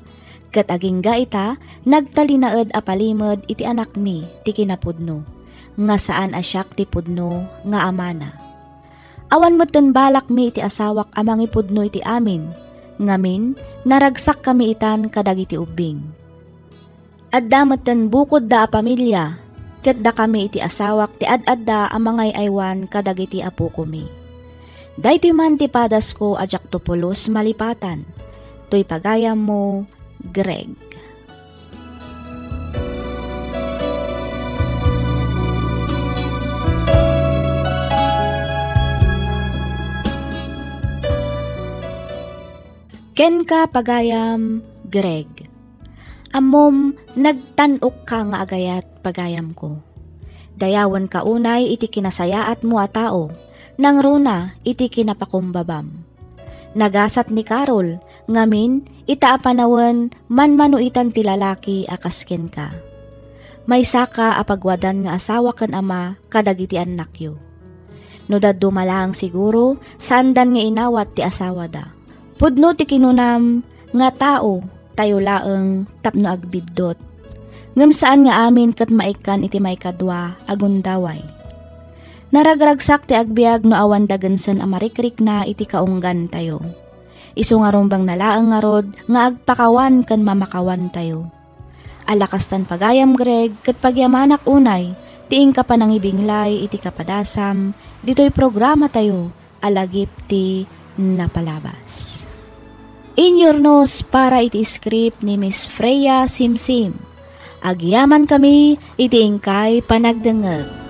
Ket agingga ita, nagtalinaed a palimed iti anakmi ti kinapudno, nga saan a siak ti pudno nga amana. Awan metten balakmi iti asawak a mangipudno iti amin, ngamin, naragsakkami itan kadagiti ubbing. Adda metten bukodda a pamilia, ket dakami iti asawak ti ad-adda a mangay-aywan kadagiti apokomi. Daytoy man ti padasko a diakto pulos malipatan. Toy pagayammo, Greg. Kenka, pagayam, Greg. Ammom, nagtan-okka nga agayat, pagayamko. Dayawenka unay iti kinasayaatmo a tao, nangruna iti kinapakumbabam. Nagasat ni Carol, ngamin, ita a panawen, manmano itan ti lalaki a kas kenka. Maysaka a pagwadan nga asawa ken ama kadagiti annakyo. No dadduma laeng siguro, saandan nga inawat ti asawada. Pudno ti kinunam nga tao tayo laeng tapno agbiddut. Ngem saan nga amin ket maikkan iti maikadua a gundaway. Naragragsak ti agbiag no awan dagensen a marikrikna iti kaunggantayo. Isu nga rumbeng na laeng ngarud nga agpakawan ken mamakawantayo. Ala kastan pagayam, Greg, ket pagyamanak unay, ti inka panangibinglay iti kapadasam ditoy programatayo a Lagip ti Napalabas. Inyurnos para iti script ni Miss Freya Simsim. Agyamankami iti inkay panagdengngeg.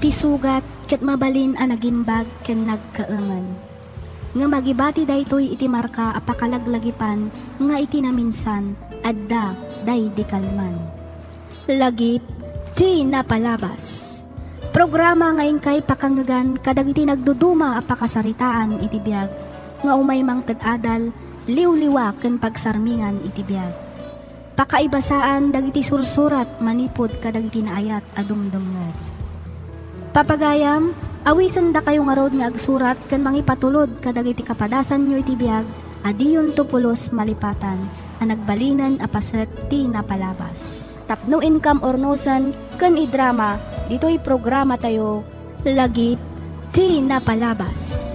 Ti sugat ket mabalin a nagimbag ken nagkaemen. Ngem agibati daytoy iti marka a pakalaglagipan nga iti naminsan, adda daydi kalman. Lagip ti Napalabas. Programa nga inkay pakangngegan kadagiti nagduduma a pakasaritaan iti biag nga umay mangted adal, liwliwa ken pagsarmingan iti biag. Pakaibasaan dagiti sursurat manipud kadagiti naayat a dumdumngeg. Papagayam, awisendakayo ngarud nga agsurat ken mangipatulod kadagiti kapadasanyo iti biag a diyonto pulos malipatan a nagbalinen a paset ti napalabas. Tapno inkam urnosen ken idrama ditoy programatayo, Lagip ti Napalabas.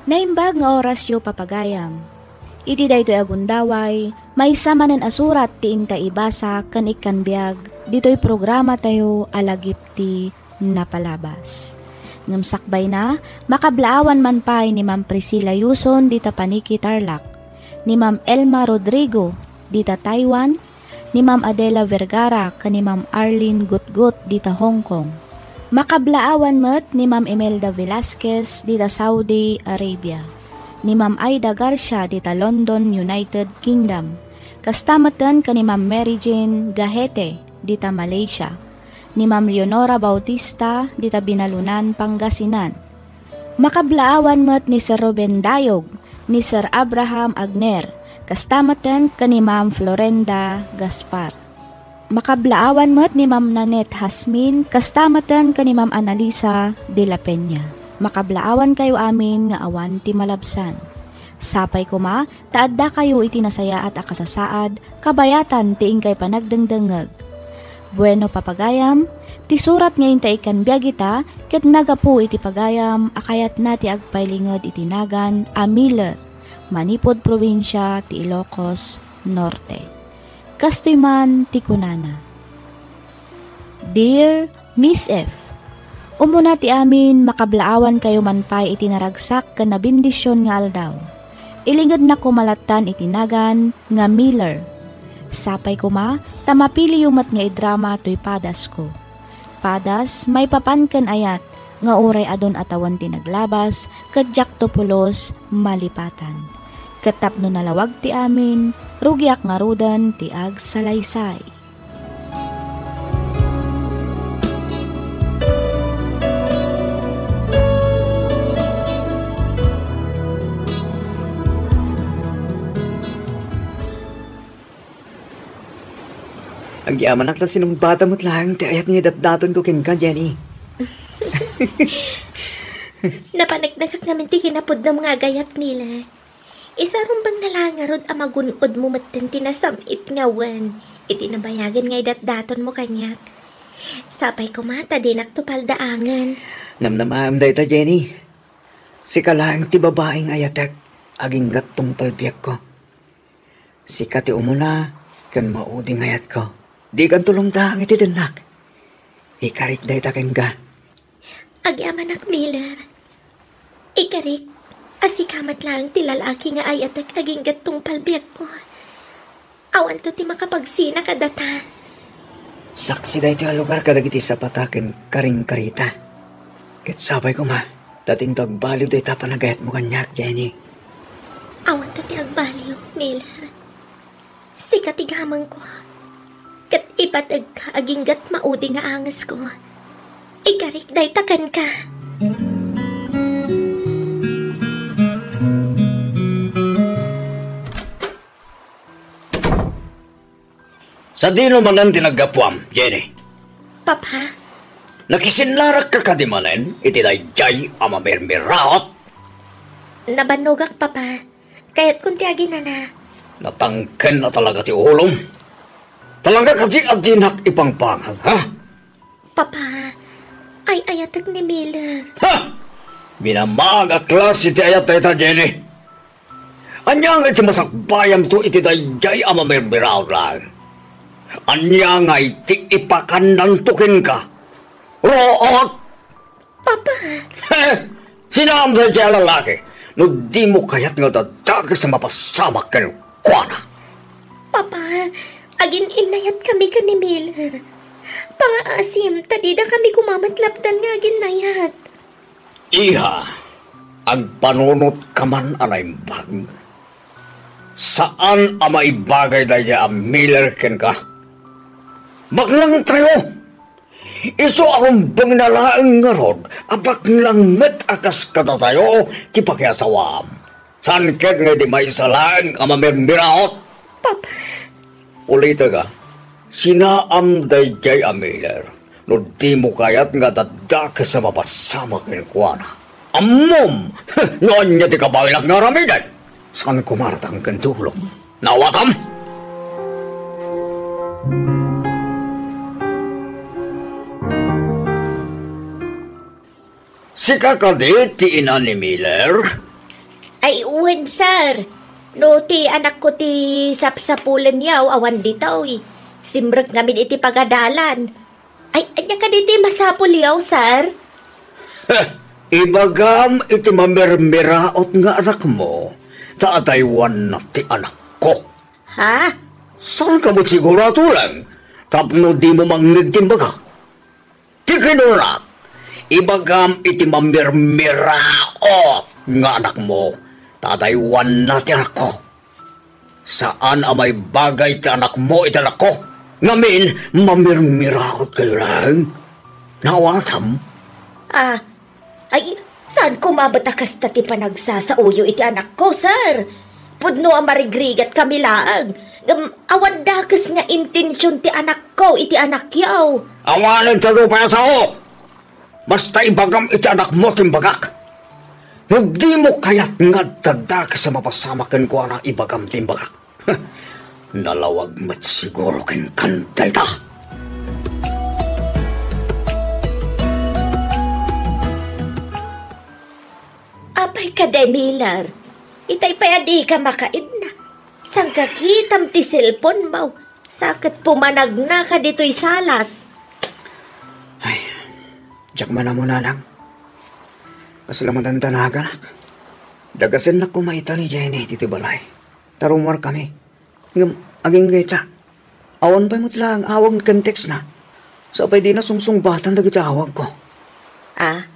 Naimbag nga orasyo, papagayam. Iti daytoy a gundaway, maysa manen a surat ti inta ibasa ken ikkanbiag ditoy programatayo a Lagip ti Napalabas. Ngem sakbayna, makablaawan man pay ni Ma'am Priscilla Yuson dita Paniki, Tarlac, ni Ma'am Elma Rodrigo dita Taiwan, ni Ma'am Adela Vergara ken ni Ma'am Arlene Gutgut dita Hong Kong. Makablaawan met ni Ma'am Imelda Velasquez dita Saudi Arabia, ni Ma'am Aida Garcia dita London, United Kingdom, kasta metten ken ni Ma'am Mary Jane Gahete dita Malaysia, ni Ma'am Leonora Bautista dita Binalunan, Pangasinan. Makablaawan met ni Sir Ruben Dayog, ni Sir Abraham Agner, kasta metten ken ni Ma'am Florenda Gaspar. Makablaawan met ni Ma'am Nanette Hasmin, kasta metten ken ni Ma'am Annalisa de la Peña. Makablaawankayo amin nga awan ti malabsan. Sapay koma ta addakayo iti nasayaat a kasasaad, kabayatan ti inkay panagdengdengngeg. Bueno, papagayam, ti surat nga inta ikkanbiag ita ket nagapu iti pagayam a kayatna ti agpailinged iti nagan a Miller, manipud probinsia ti Ilocos Norte. Kastoy man ti kunana, Dear Miss F, umuna ti amin, makablaawankayo man pay iti naragsak ken nabendision nga aldaw. Ilingedna koma lattan iti nagan nga Miller. Sapay koma ta mapiliyo met nga idrama toy padasko. Padas maipapan ken ayat nga uray adun a tawen ti naglabas ket diakto pulos malipatan. Ket tapno nalawag ti amin, rugiak ngaruden ti agsalaysay. Agyamanak ta sinungbata met laeng ti ayat nga idatdatonko kenka, Jenny. Napaneknekak ngamin ti kinapudnam nga agayat, Mila. Isarungbatam laeng ngarud a magun-odmo metten ti nasam-it nga awan iti nabayagen nga idatdatonmo kaniak. Sapay koma ta dinakto paldaangen. Namnamaem dayta, Jenny. Sika laeng ti babai nga ayatek agingga tungpal biagko. Sika ti umuna ken maudi nga ayatko. Dikanto lumdaang iti dennak. Ikarik dayta kenka. Agyamanak, Miller. Ikarik a sika met laeng ti lalaki nga ayatek agingga tungpal biagko. Awanto ti makapagsina kadata. Saksi daytoy a lugar kadagiti sapata ken karingkarita. Ket sapay koma Ta dinak agbaliw dayta panagayatmo kaniak, Jenny. Awan ta ti agbaliw, Miller. Sika ti gamengko. Ket ipadegka agingga ti maudi nga angesko. Ikarik dayta kenka. Sadino manen ti naggapuam, Jenny? Papa? Nakisinnarakka kadi manen iti daydiay a mamirmiraot? Nabannogak, Papa. Kayatkon ti aginana. Natangken a talaga ti ulom. Talaga kadi a dinak ipangpangag, ha? Papa, ay-ayatek ni Miller. Ha! Minamag a klase ti ayat dayta, Jenny. Ania nga iti masakbayamto iti daydiay a mamirmiraot laeng? Ania nga iti ipakannanto kenka? Ruot! Papa! He! Sinaam daydiay a lalaki no dimo kayat nga dadakes a mapasamak kenkuana. Papa, agin-innayatkami ken ni Miller. Pangaasim ta didakami koma met lapdan nga aginnayat. Iha, agpanunot ka man a naimbag. Saan a maibagay daydiay a Miller kenka. Baklangtayo! Isu a rumbengna laeng ngarud a baklang met a kas kadatayo ti pakiasawaam. Saan ket nga idi maysa laeng a mamirmiraot? Papa. Ulitek a, sinaam daydiay a Miller no dimo kayat nga dadakes a mapasamak kenkuana. Ammom no ania ti kabaelak nga aramiden. Saan koma a tangken ti ulom. Naawatam? Sika kadi ti ina ni Miller? Ay, wen, sir. No ti anakko ti sapsapulenyo, awan ditoy. Simrek ngamin iti pagadalan. Ay, ania kadi ti masapulyo, sir? Heh, ibagam iti mamirmiraot nga anakmo, ta adaywanna ti anakko. Ha? Saanka met siguro a tuleng tapno dimo mangngeg ti imbagak? Ti kinunak, ibagam iti mamirmiraot nga anakmo, ta adaywanna ti anakko. Saan a maibagay ti anakmo iti anakko, ngamin mamirmiraot kayo laeng. Naawatam? Ah, ay, saan koma met a kasta ti panagsasaoyo iti anakko, sir? Pudno a marigrigat kami laeng. Ngem awan dakes nga intension ti anakko iti anakyo. Awanen ta nupay a sao! Basta ibagam iti anakmo ti imbagak. No dimo kayat nga adda dakes a mapasamak kenkuana, ibagam ti imbagak. Nalawag met siguro kenkan dayta. Apay kadi, Miller? Itay pay a dika makaidna. Saan ka kitam ti cellphone mo? Sa ket pumanagnaka ditoy salas. Ay, diak man ammo, nanang. Kasla met a dandanaganak. Dagasennak koma ita ni Jenny ditoy balay. Ta rummuarkami. Ngem agingga ita, awan pay met laeng awag ken textna. Sa pay dina sungsungbatan dagiti awagko. Ah,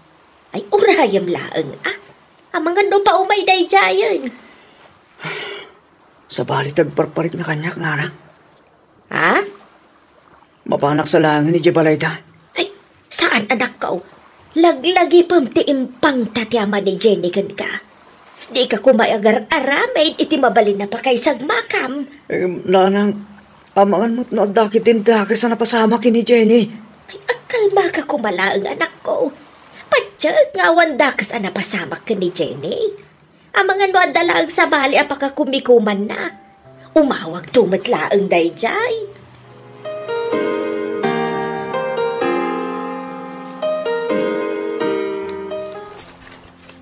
ay urayem laeng, ah. Amangan no paumay daydiayen. Sabali ti agparparikna kaniak, nanang. Ha? Mapanak sa laengen idiay balayda. Ay, saan, anakko. Laglagipem ti impangta ti ama ni Jenny kenka. Dika koma agar-aramid iti mabalin a pakaisagmakam. Eh, nanang, amangan met no adda ketdin dakes a napasamak ken ni Jenny. Ay, agkalmaka koma laeng, anakko. Patiek nga awan dakes a napasamak ken ni Jenny. Amangan no adda laeng sabali a pakakumikumanna. Umawagto met laeng daydiay.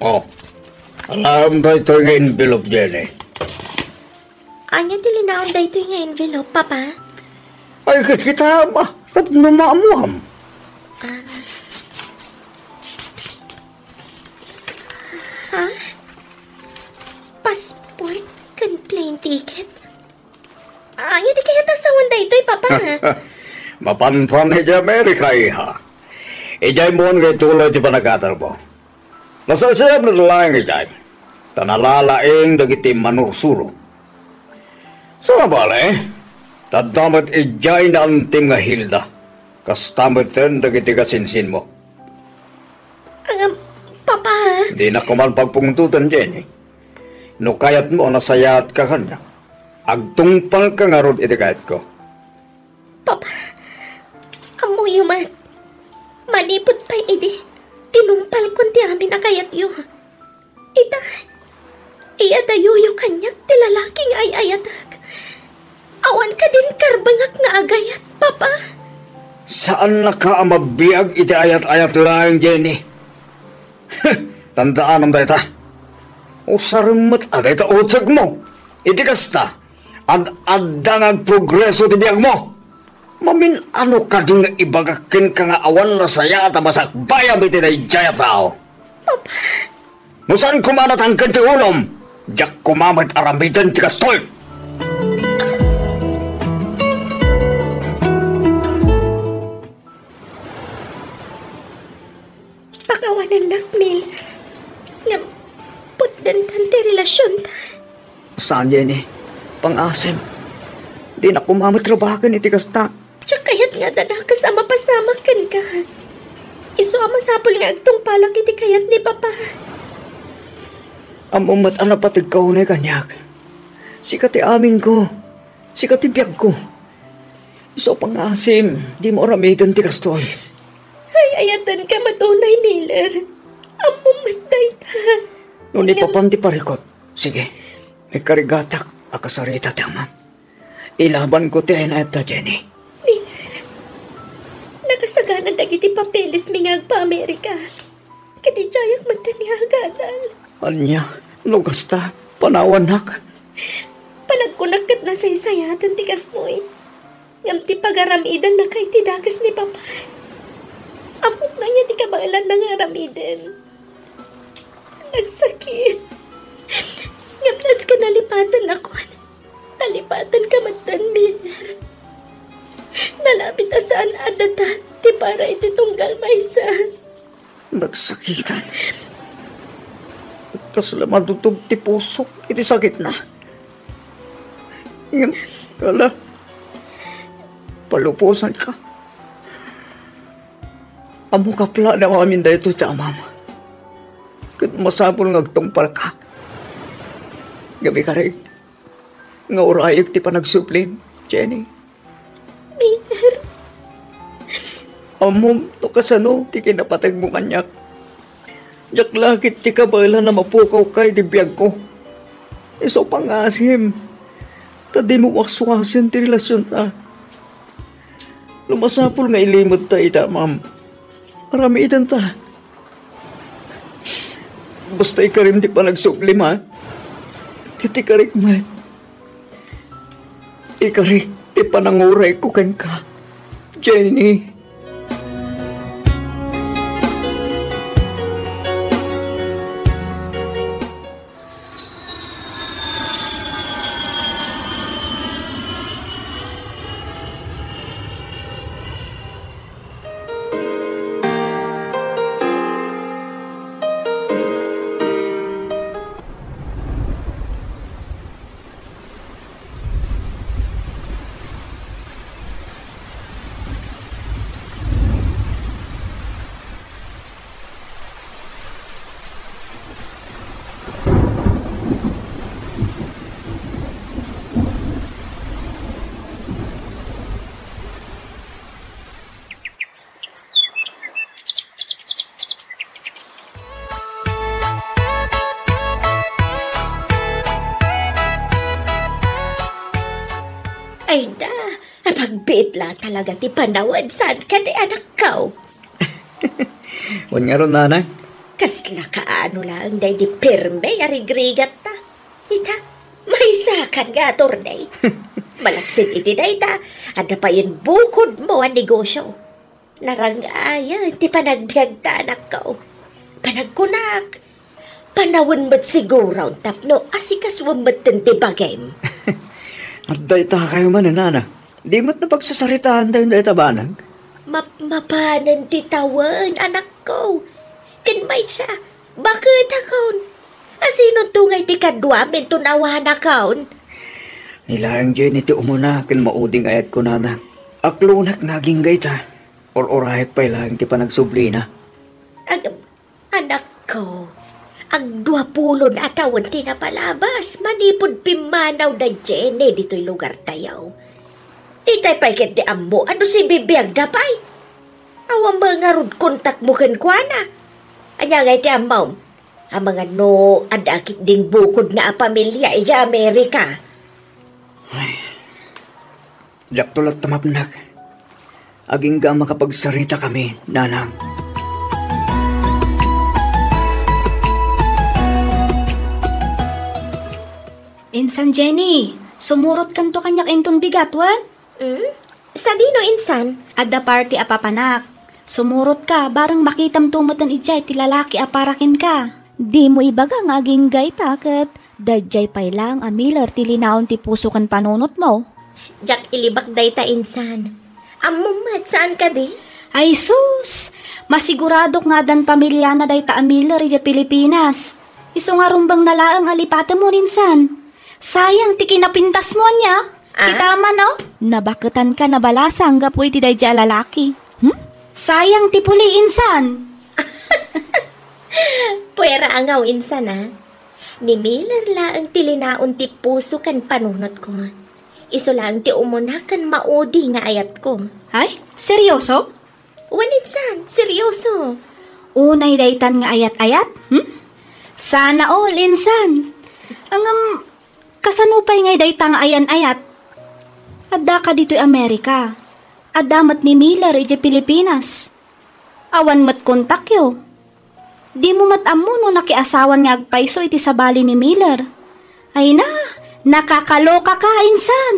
Oh, alaem daytoy nga envelope, Jenny. Ania ti linaon daytoy nga envelope, Papa? Ay, ket kitam, ah, tapno maammuam. Ah. Ha? Passport ken plane ticket? Ania ti kayat a sawen daytoy, Papa? Mapantan idiay Amerika, iha. Idiay mon nga ituloy ti panagkatermo. Nasarsarem met laeng idiay, ta nalalaing dagiti manursuro. Saan a bale, ta adda met idiay naantim nga Hilda, kasta met dagiti kasinsinmo. Ngem, Papa. Dinak koma pagpungtoten, Jenny. No kayatmo a nasayaatka kaniak, agtungpalka ngarud iti kayatko. Papa, ammoyo met, manipud pay idi tinungpalkon ti amin a kayatyo, ita, iyadayoyo kaniak ti lalaki nga ay-ayatek. Awan kadin karbengak nga agayat, Papa. Saannaka a mabiag iti ayat-ayat laeng, Jenny. Tandaanam dayta. Usarem met a dayta utegmo. Iti kasta, ad-adda nga agprogreso ti biagmo. Mamin-ano kadi nga ibagak kenka nga awan nasayaat a masakbayam iti daydiay a tao? Papa. No saan koma a natangken ti ulom, diak koma met aramiden ti kastoy. Pakawanennak, Miller. Ngem, putdentan ti relasionta. Saan, Jenny? Pangaasim. Dinak koma met rabaken iti kasta. Diak kayat nga adda dakes a mapasamak kenka. Isu a masapul nga agtungpalak iti kayat ni Papa. Ammom met a napateg ka unay kaniak. Sika ti aminko. Sika ti biagko. Isu a pangaasim, dimo aramiden ti kastoy. Ay-ayatenka met unay, Miller. Ammom met dayta. No ni Papan ti parikut, sige, ikarigatak a kasarita ti amam. Ilabanko ti ay-ayatna, Jenny. Miller, nakasagana dagiti papelesmi nga agpa-Amerika. Ket idiayak met ti agadal. Ania, no kasta, panawannak. Panagkunak ket nasaysayaten ti kastoy. Ngem ti pagaramidennaka iti dakes ni Papa, ammok ania ti kabaelanna nga aramiden. Nagsakit. Ngem nasken nalipatennakon. Nalipatenka metten, Miller. Nalabit a saan a data ti para iti tunggal maysa. Nagsakitan. Kasla madutog ti pusok iti sakitna. Ngem, ala, palubosanka. Ammok a plano amin daytoy ti amam. Ket masapul nga agtungpalka. Ngem ikarik, nga urayek ti panagsublim, Jenny. Miller. Ammom no kasano ti kinapategmo kaniak. Diak la ket ti kabaelan a mapukawka iti biagko. Isu a pangaasim, ta dimo waswasen ti relasionta. No masapul nga ilimedta ita, ma'am, aramidenta. Basta ikarim ti panagsublim, ha? Ket ikarik met. Ikarik ti panangurayko kenka, Jenny. Ay na, pagbiit la talaga ti panawen, saan kadi, anakko? Wen ngarud, nanang? Kasla kaano laeng daydi pirme a rigrigatta. Ita, maysakan nga attorney. Malaksid iti dayta, adda payen bukodmo a negosio. Narangayan ti panagbiagta, anakko. Panagkunak, panawen met siguron tapno asikasuem metten ti bagim. Adda itakayo manen, nana. Di met napagsasaritaan tayo dayta banag. Map-, mapanen ti tawen, anakko. Ken maysa, Baket, akon. Asino to ngay ti kaduam inton awanakon? Ni laeng Jenny ti umuna ken maudi nga ayatko, nana. Aklonek nga agingga ita. Ur-urayek pay laeng ti panagsublina. Ag-, anakko, agduapulon a tawen ti napalabas manipud pimmanaw da Jenny ditoy lugartayo. Itay pay ket di ammo a no sibibiagda pay. Awan met ngarud kontakmo kenkuana. Ania ngay ti ammom? Amangan no adda ketdin bukodna a pamilia idiay Amerika. Ay, diakto latta mapnek. Agingga a makapagsaritakami, nanang. Insan Jenny, sumurotkanto kaniak inton bigat, wen? Hmm? Sadino, insan? Adda party a papanak. Sumurotka, bareng makitamto metten idiay ti lalaki a para kenka. Dimo ibaga nga agingga ita ket daydiay pay laeng a Miller ti linaon ti puso ken panunotmo. Diak ilibak dayta, insan. Ammom met, saan kadi? Ay sus! Masiguradok nga addan pamiliana dayta a Miller idiay Pilipinas. Isu nga rumbengna laeng a lipatemon, insan. Sayang ti kinapintasmo, ania? Ah? Kita man, no? Nabaketanka nabalasang gapu iti daydiay a lalaki. Hmm? Sayang ti puli, insan. Puera angaw, insan, a. Ni Miller laeng ti linaon ti puso ken panunotko. Isu laeng ti umuna ken maudi nga ayatko. Ay, seryoso? Wen, insan, seryoso. Unay daytan nga ayat-ayat, hmm? Sana all, insan. Ngem, kasano pay ngay dayta nga ayan-ayat? Addaka ditoy Amerika. Adda met ni Miller idiay Pilipinas. Awan met kontakyo. Dimo met ammo no nakiasawan nga agpayso iti sabali ni Miller. Ay na, nakakalokaka, insan.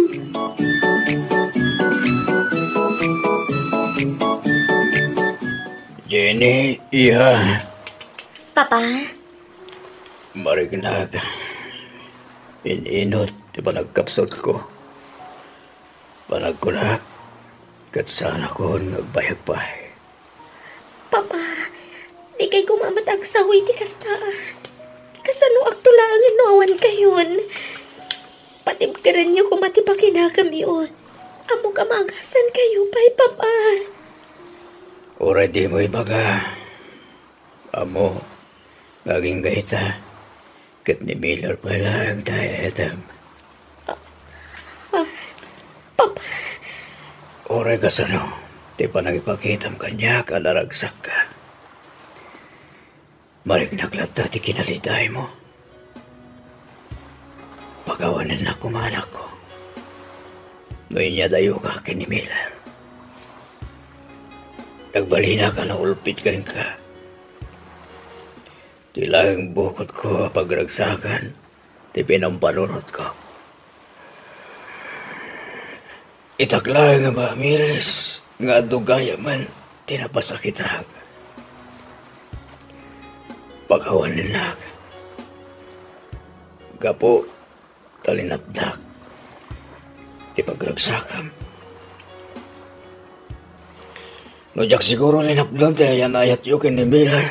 Jenny, iya. Papa? Mariknag. In-inut ti panagkapsutko. Panagkunak, ket saanakon nga agbayag pay. Papa, dikay koma met agsawi ti kasta. Kasanoakto laengen no awankayon? Patibkerenyo koma ti pakinagamyo. Ammok a maagasankayo pay, Papa. Uray dimo ibaga. Ammo, agingga ita, ket ni Miller pay laeng ti ayatem. Ah, ah, Papa. Uray kasano ti panangipakitam kaniak a naragsakka. Mariknag latta ti kinalitaymo. Pakawanennak koma, anakko. No inyadayoka ken ni Miller, nagbalinak a naulpit kenka. Ti laeng bukodko a pagragsakan ti pinampanunotko. Itak laeng a maamiris nga adu gayamen ti napasakitak. Pakawanennak gapu ta linapdak ti pagragsakam. No diak siguro linapdan ti ayan-ayatyo ken ni Miller,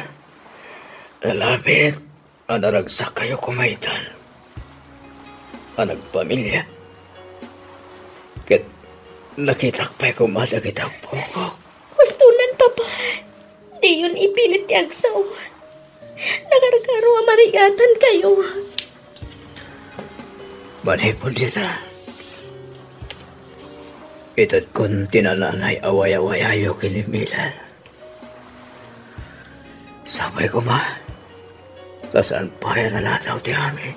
nalapit a naragsakkayo koma itan a nagpamilia. Ket nakitak pay koma dagiti ampongko. Hustonan, Papa. Diyon ipilit ti agsaw. Nakarkaro a marigatankayo. Manipud dita, itedkon ti nananay a wayawayayo ken ni Miller. Sapay koma ta saan pay a nalataw ti amin.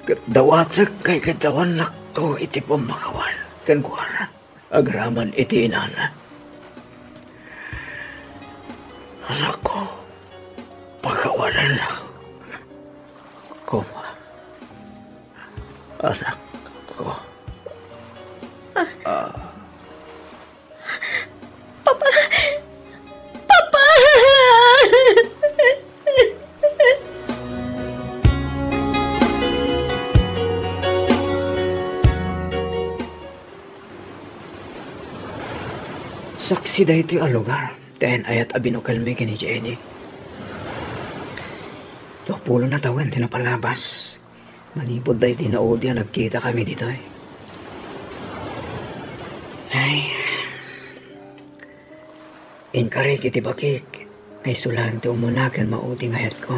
Ket dawatek nga ikiddawannakto iti pammakawan kenkuana agraman iti inana. Anakko, pakawanennak koma. Anakko. Ah. Papa! Papa! Saksi daytoy a lugar ti ayan-ayat a binukelmi ken ni Jenny. Kapulo na tawen ti napalabas. Manipud daydi naudi a nagkitakami ditoy. Ay. Inkarik iti bakik nga isu laeng ti umuna ken maudi nga ayatko.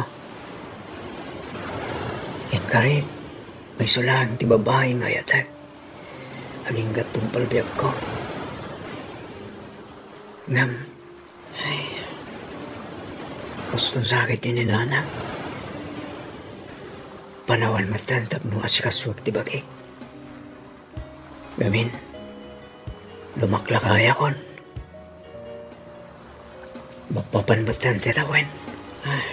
Inkarik nga isu laeng ti babai nga ayatek. Agingga tungpal biagko. Ngem, ay, uston sakit ti ni nana. Panawen metten tapno asikasuek ti bagik. Ngamin, lumaklakayakon. Mapapan metten ti tawen. Ah.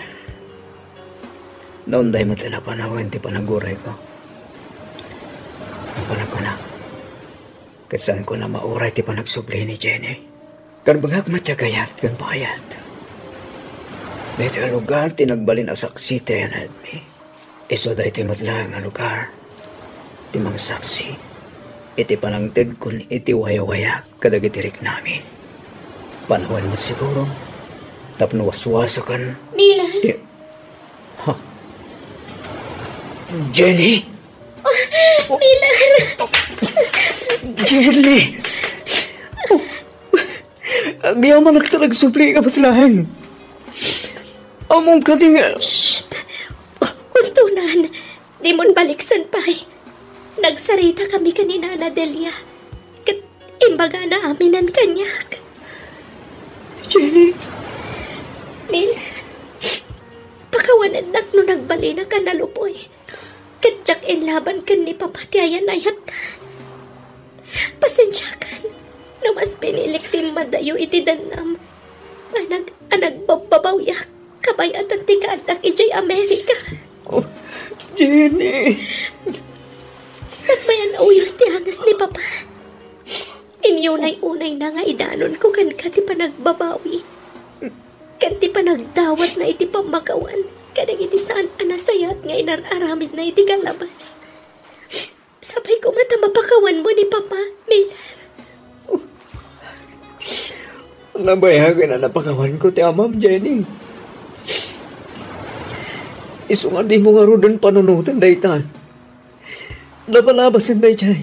Naunday met a panawen ti panagurayko. Napanagkunak. Ket saanko a mauray ti panagsubli ni Jenny. Karbengak met ti agayat ken bayat. Daytoy a lugar ti nagbalin a saksi ti ayanadmi. Isu daytoy met laeng a lugar ti mangsaksi iti panangtedkon iti wayawayak kadagiti riknami. Panawen met siguro tapno waswasaken Milan. Ti, ha? Jenny? Milan! Jenny! Agyamanak ta nagsubli ka met laeng. Ammom kadi nga Shh! Ustonan, dimon baliksen pay. Nagsaritakami ken ni Nana Delia. Ket imbagana aminen kaniak. Jenny. Nil, pakawanennak no nagbalinaka a naluboy. Ket diak inlaban ken ni Papa ti ayan-ayatta. Pasensiakan no mas pinilik ti immadayo iti dennam a nag-, a nagbabbabawiak kabay-atan ti kaaddak idiay Amerika. Oh, Jenny. Sakbayan a uyos ti anges ni Papa. Inyunay-unayna nga idanonko kenka ti panagbabawi ken ti panagdawatna iti pammakawan kadagiti saan a nasayaat nga inar-aramidna iti kalabas. Sapay koma ta mapakawanmo ni Papa, Miller. Nabayagen a napakawanko ti amam, Jenny. Isu nga dimo ngaruden panunoten dayta. Napalabasen daydiay.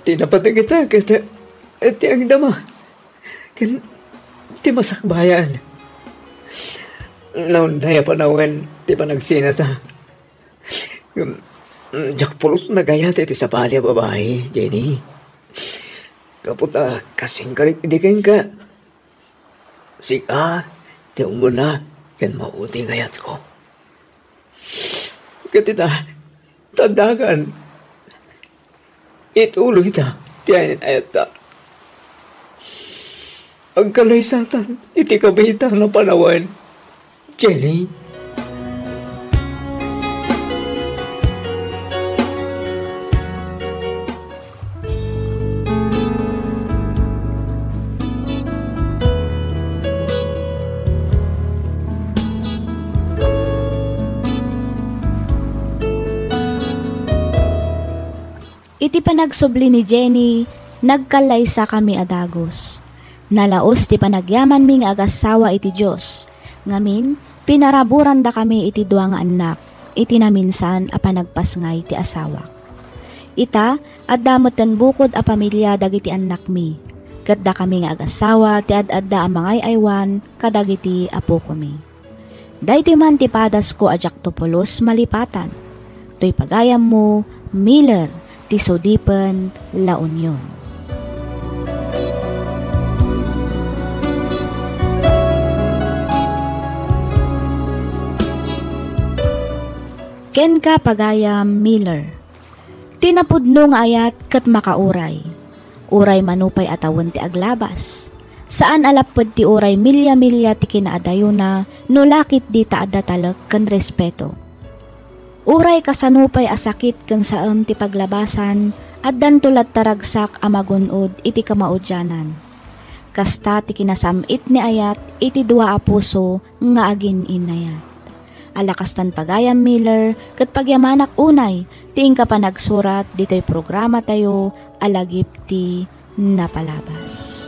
Ti napateg ita ket ti agdama ken ti masakbayan. Naunday a panawen ti panagsinata. Ngem, mm, diak pulos nagayat iti sabali a babai, Jenny. Gapu ta kas inkarik idi kenka, sika ti umuna ken maudi nga ayatko. Ket ita, taddakan, ituloyta ti ayan-ayatta. Agkalaysatan iti kabiitan a panawen, Jenny. Iti panagsubli ni Jenny, nagkallaysakami a dagus. Nalaus ti panagyamanmi nga agassawa iti Dios. Ngamin, pinaraburandakami iti dua nga annak iti naminsan a panagpasngay ti asawak. Ita, adda metten bukod a pamilia dagiti annakmi, ket dakami nga agassawa ti ad-adda a mangay-aywan kadagiti apokomi. Daytoy man ti padasko a diakto pulos malipatan. Toy pagayammo, Miller, ti Sudipen, La Union. Kenka, pagayam Miller. Ti napudno nga ayat ket makauray. Uray mano pay a tawen ti aglabas. Saan a lapped ti uray milia-milia ti kinaadayona no la ketdi ta adda talek ken respeto. Uray kasano pay a sakit ken saem ti paglabasan, addanto latta ragsak a magun-od iti kamaudianan. Kasta ti kinasam-it ni ayat iti dua a puso nga agin-inayat. Ala kastan pagayam Miller ket pagyamanak unay ti inka panagsurat ditoy programatayo a Lagip ti Napalabas.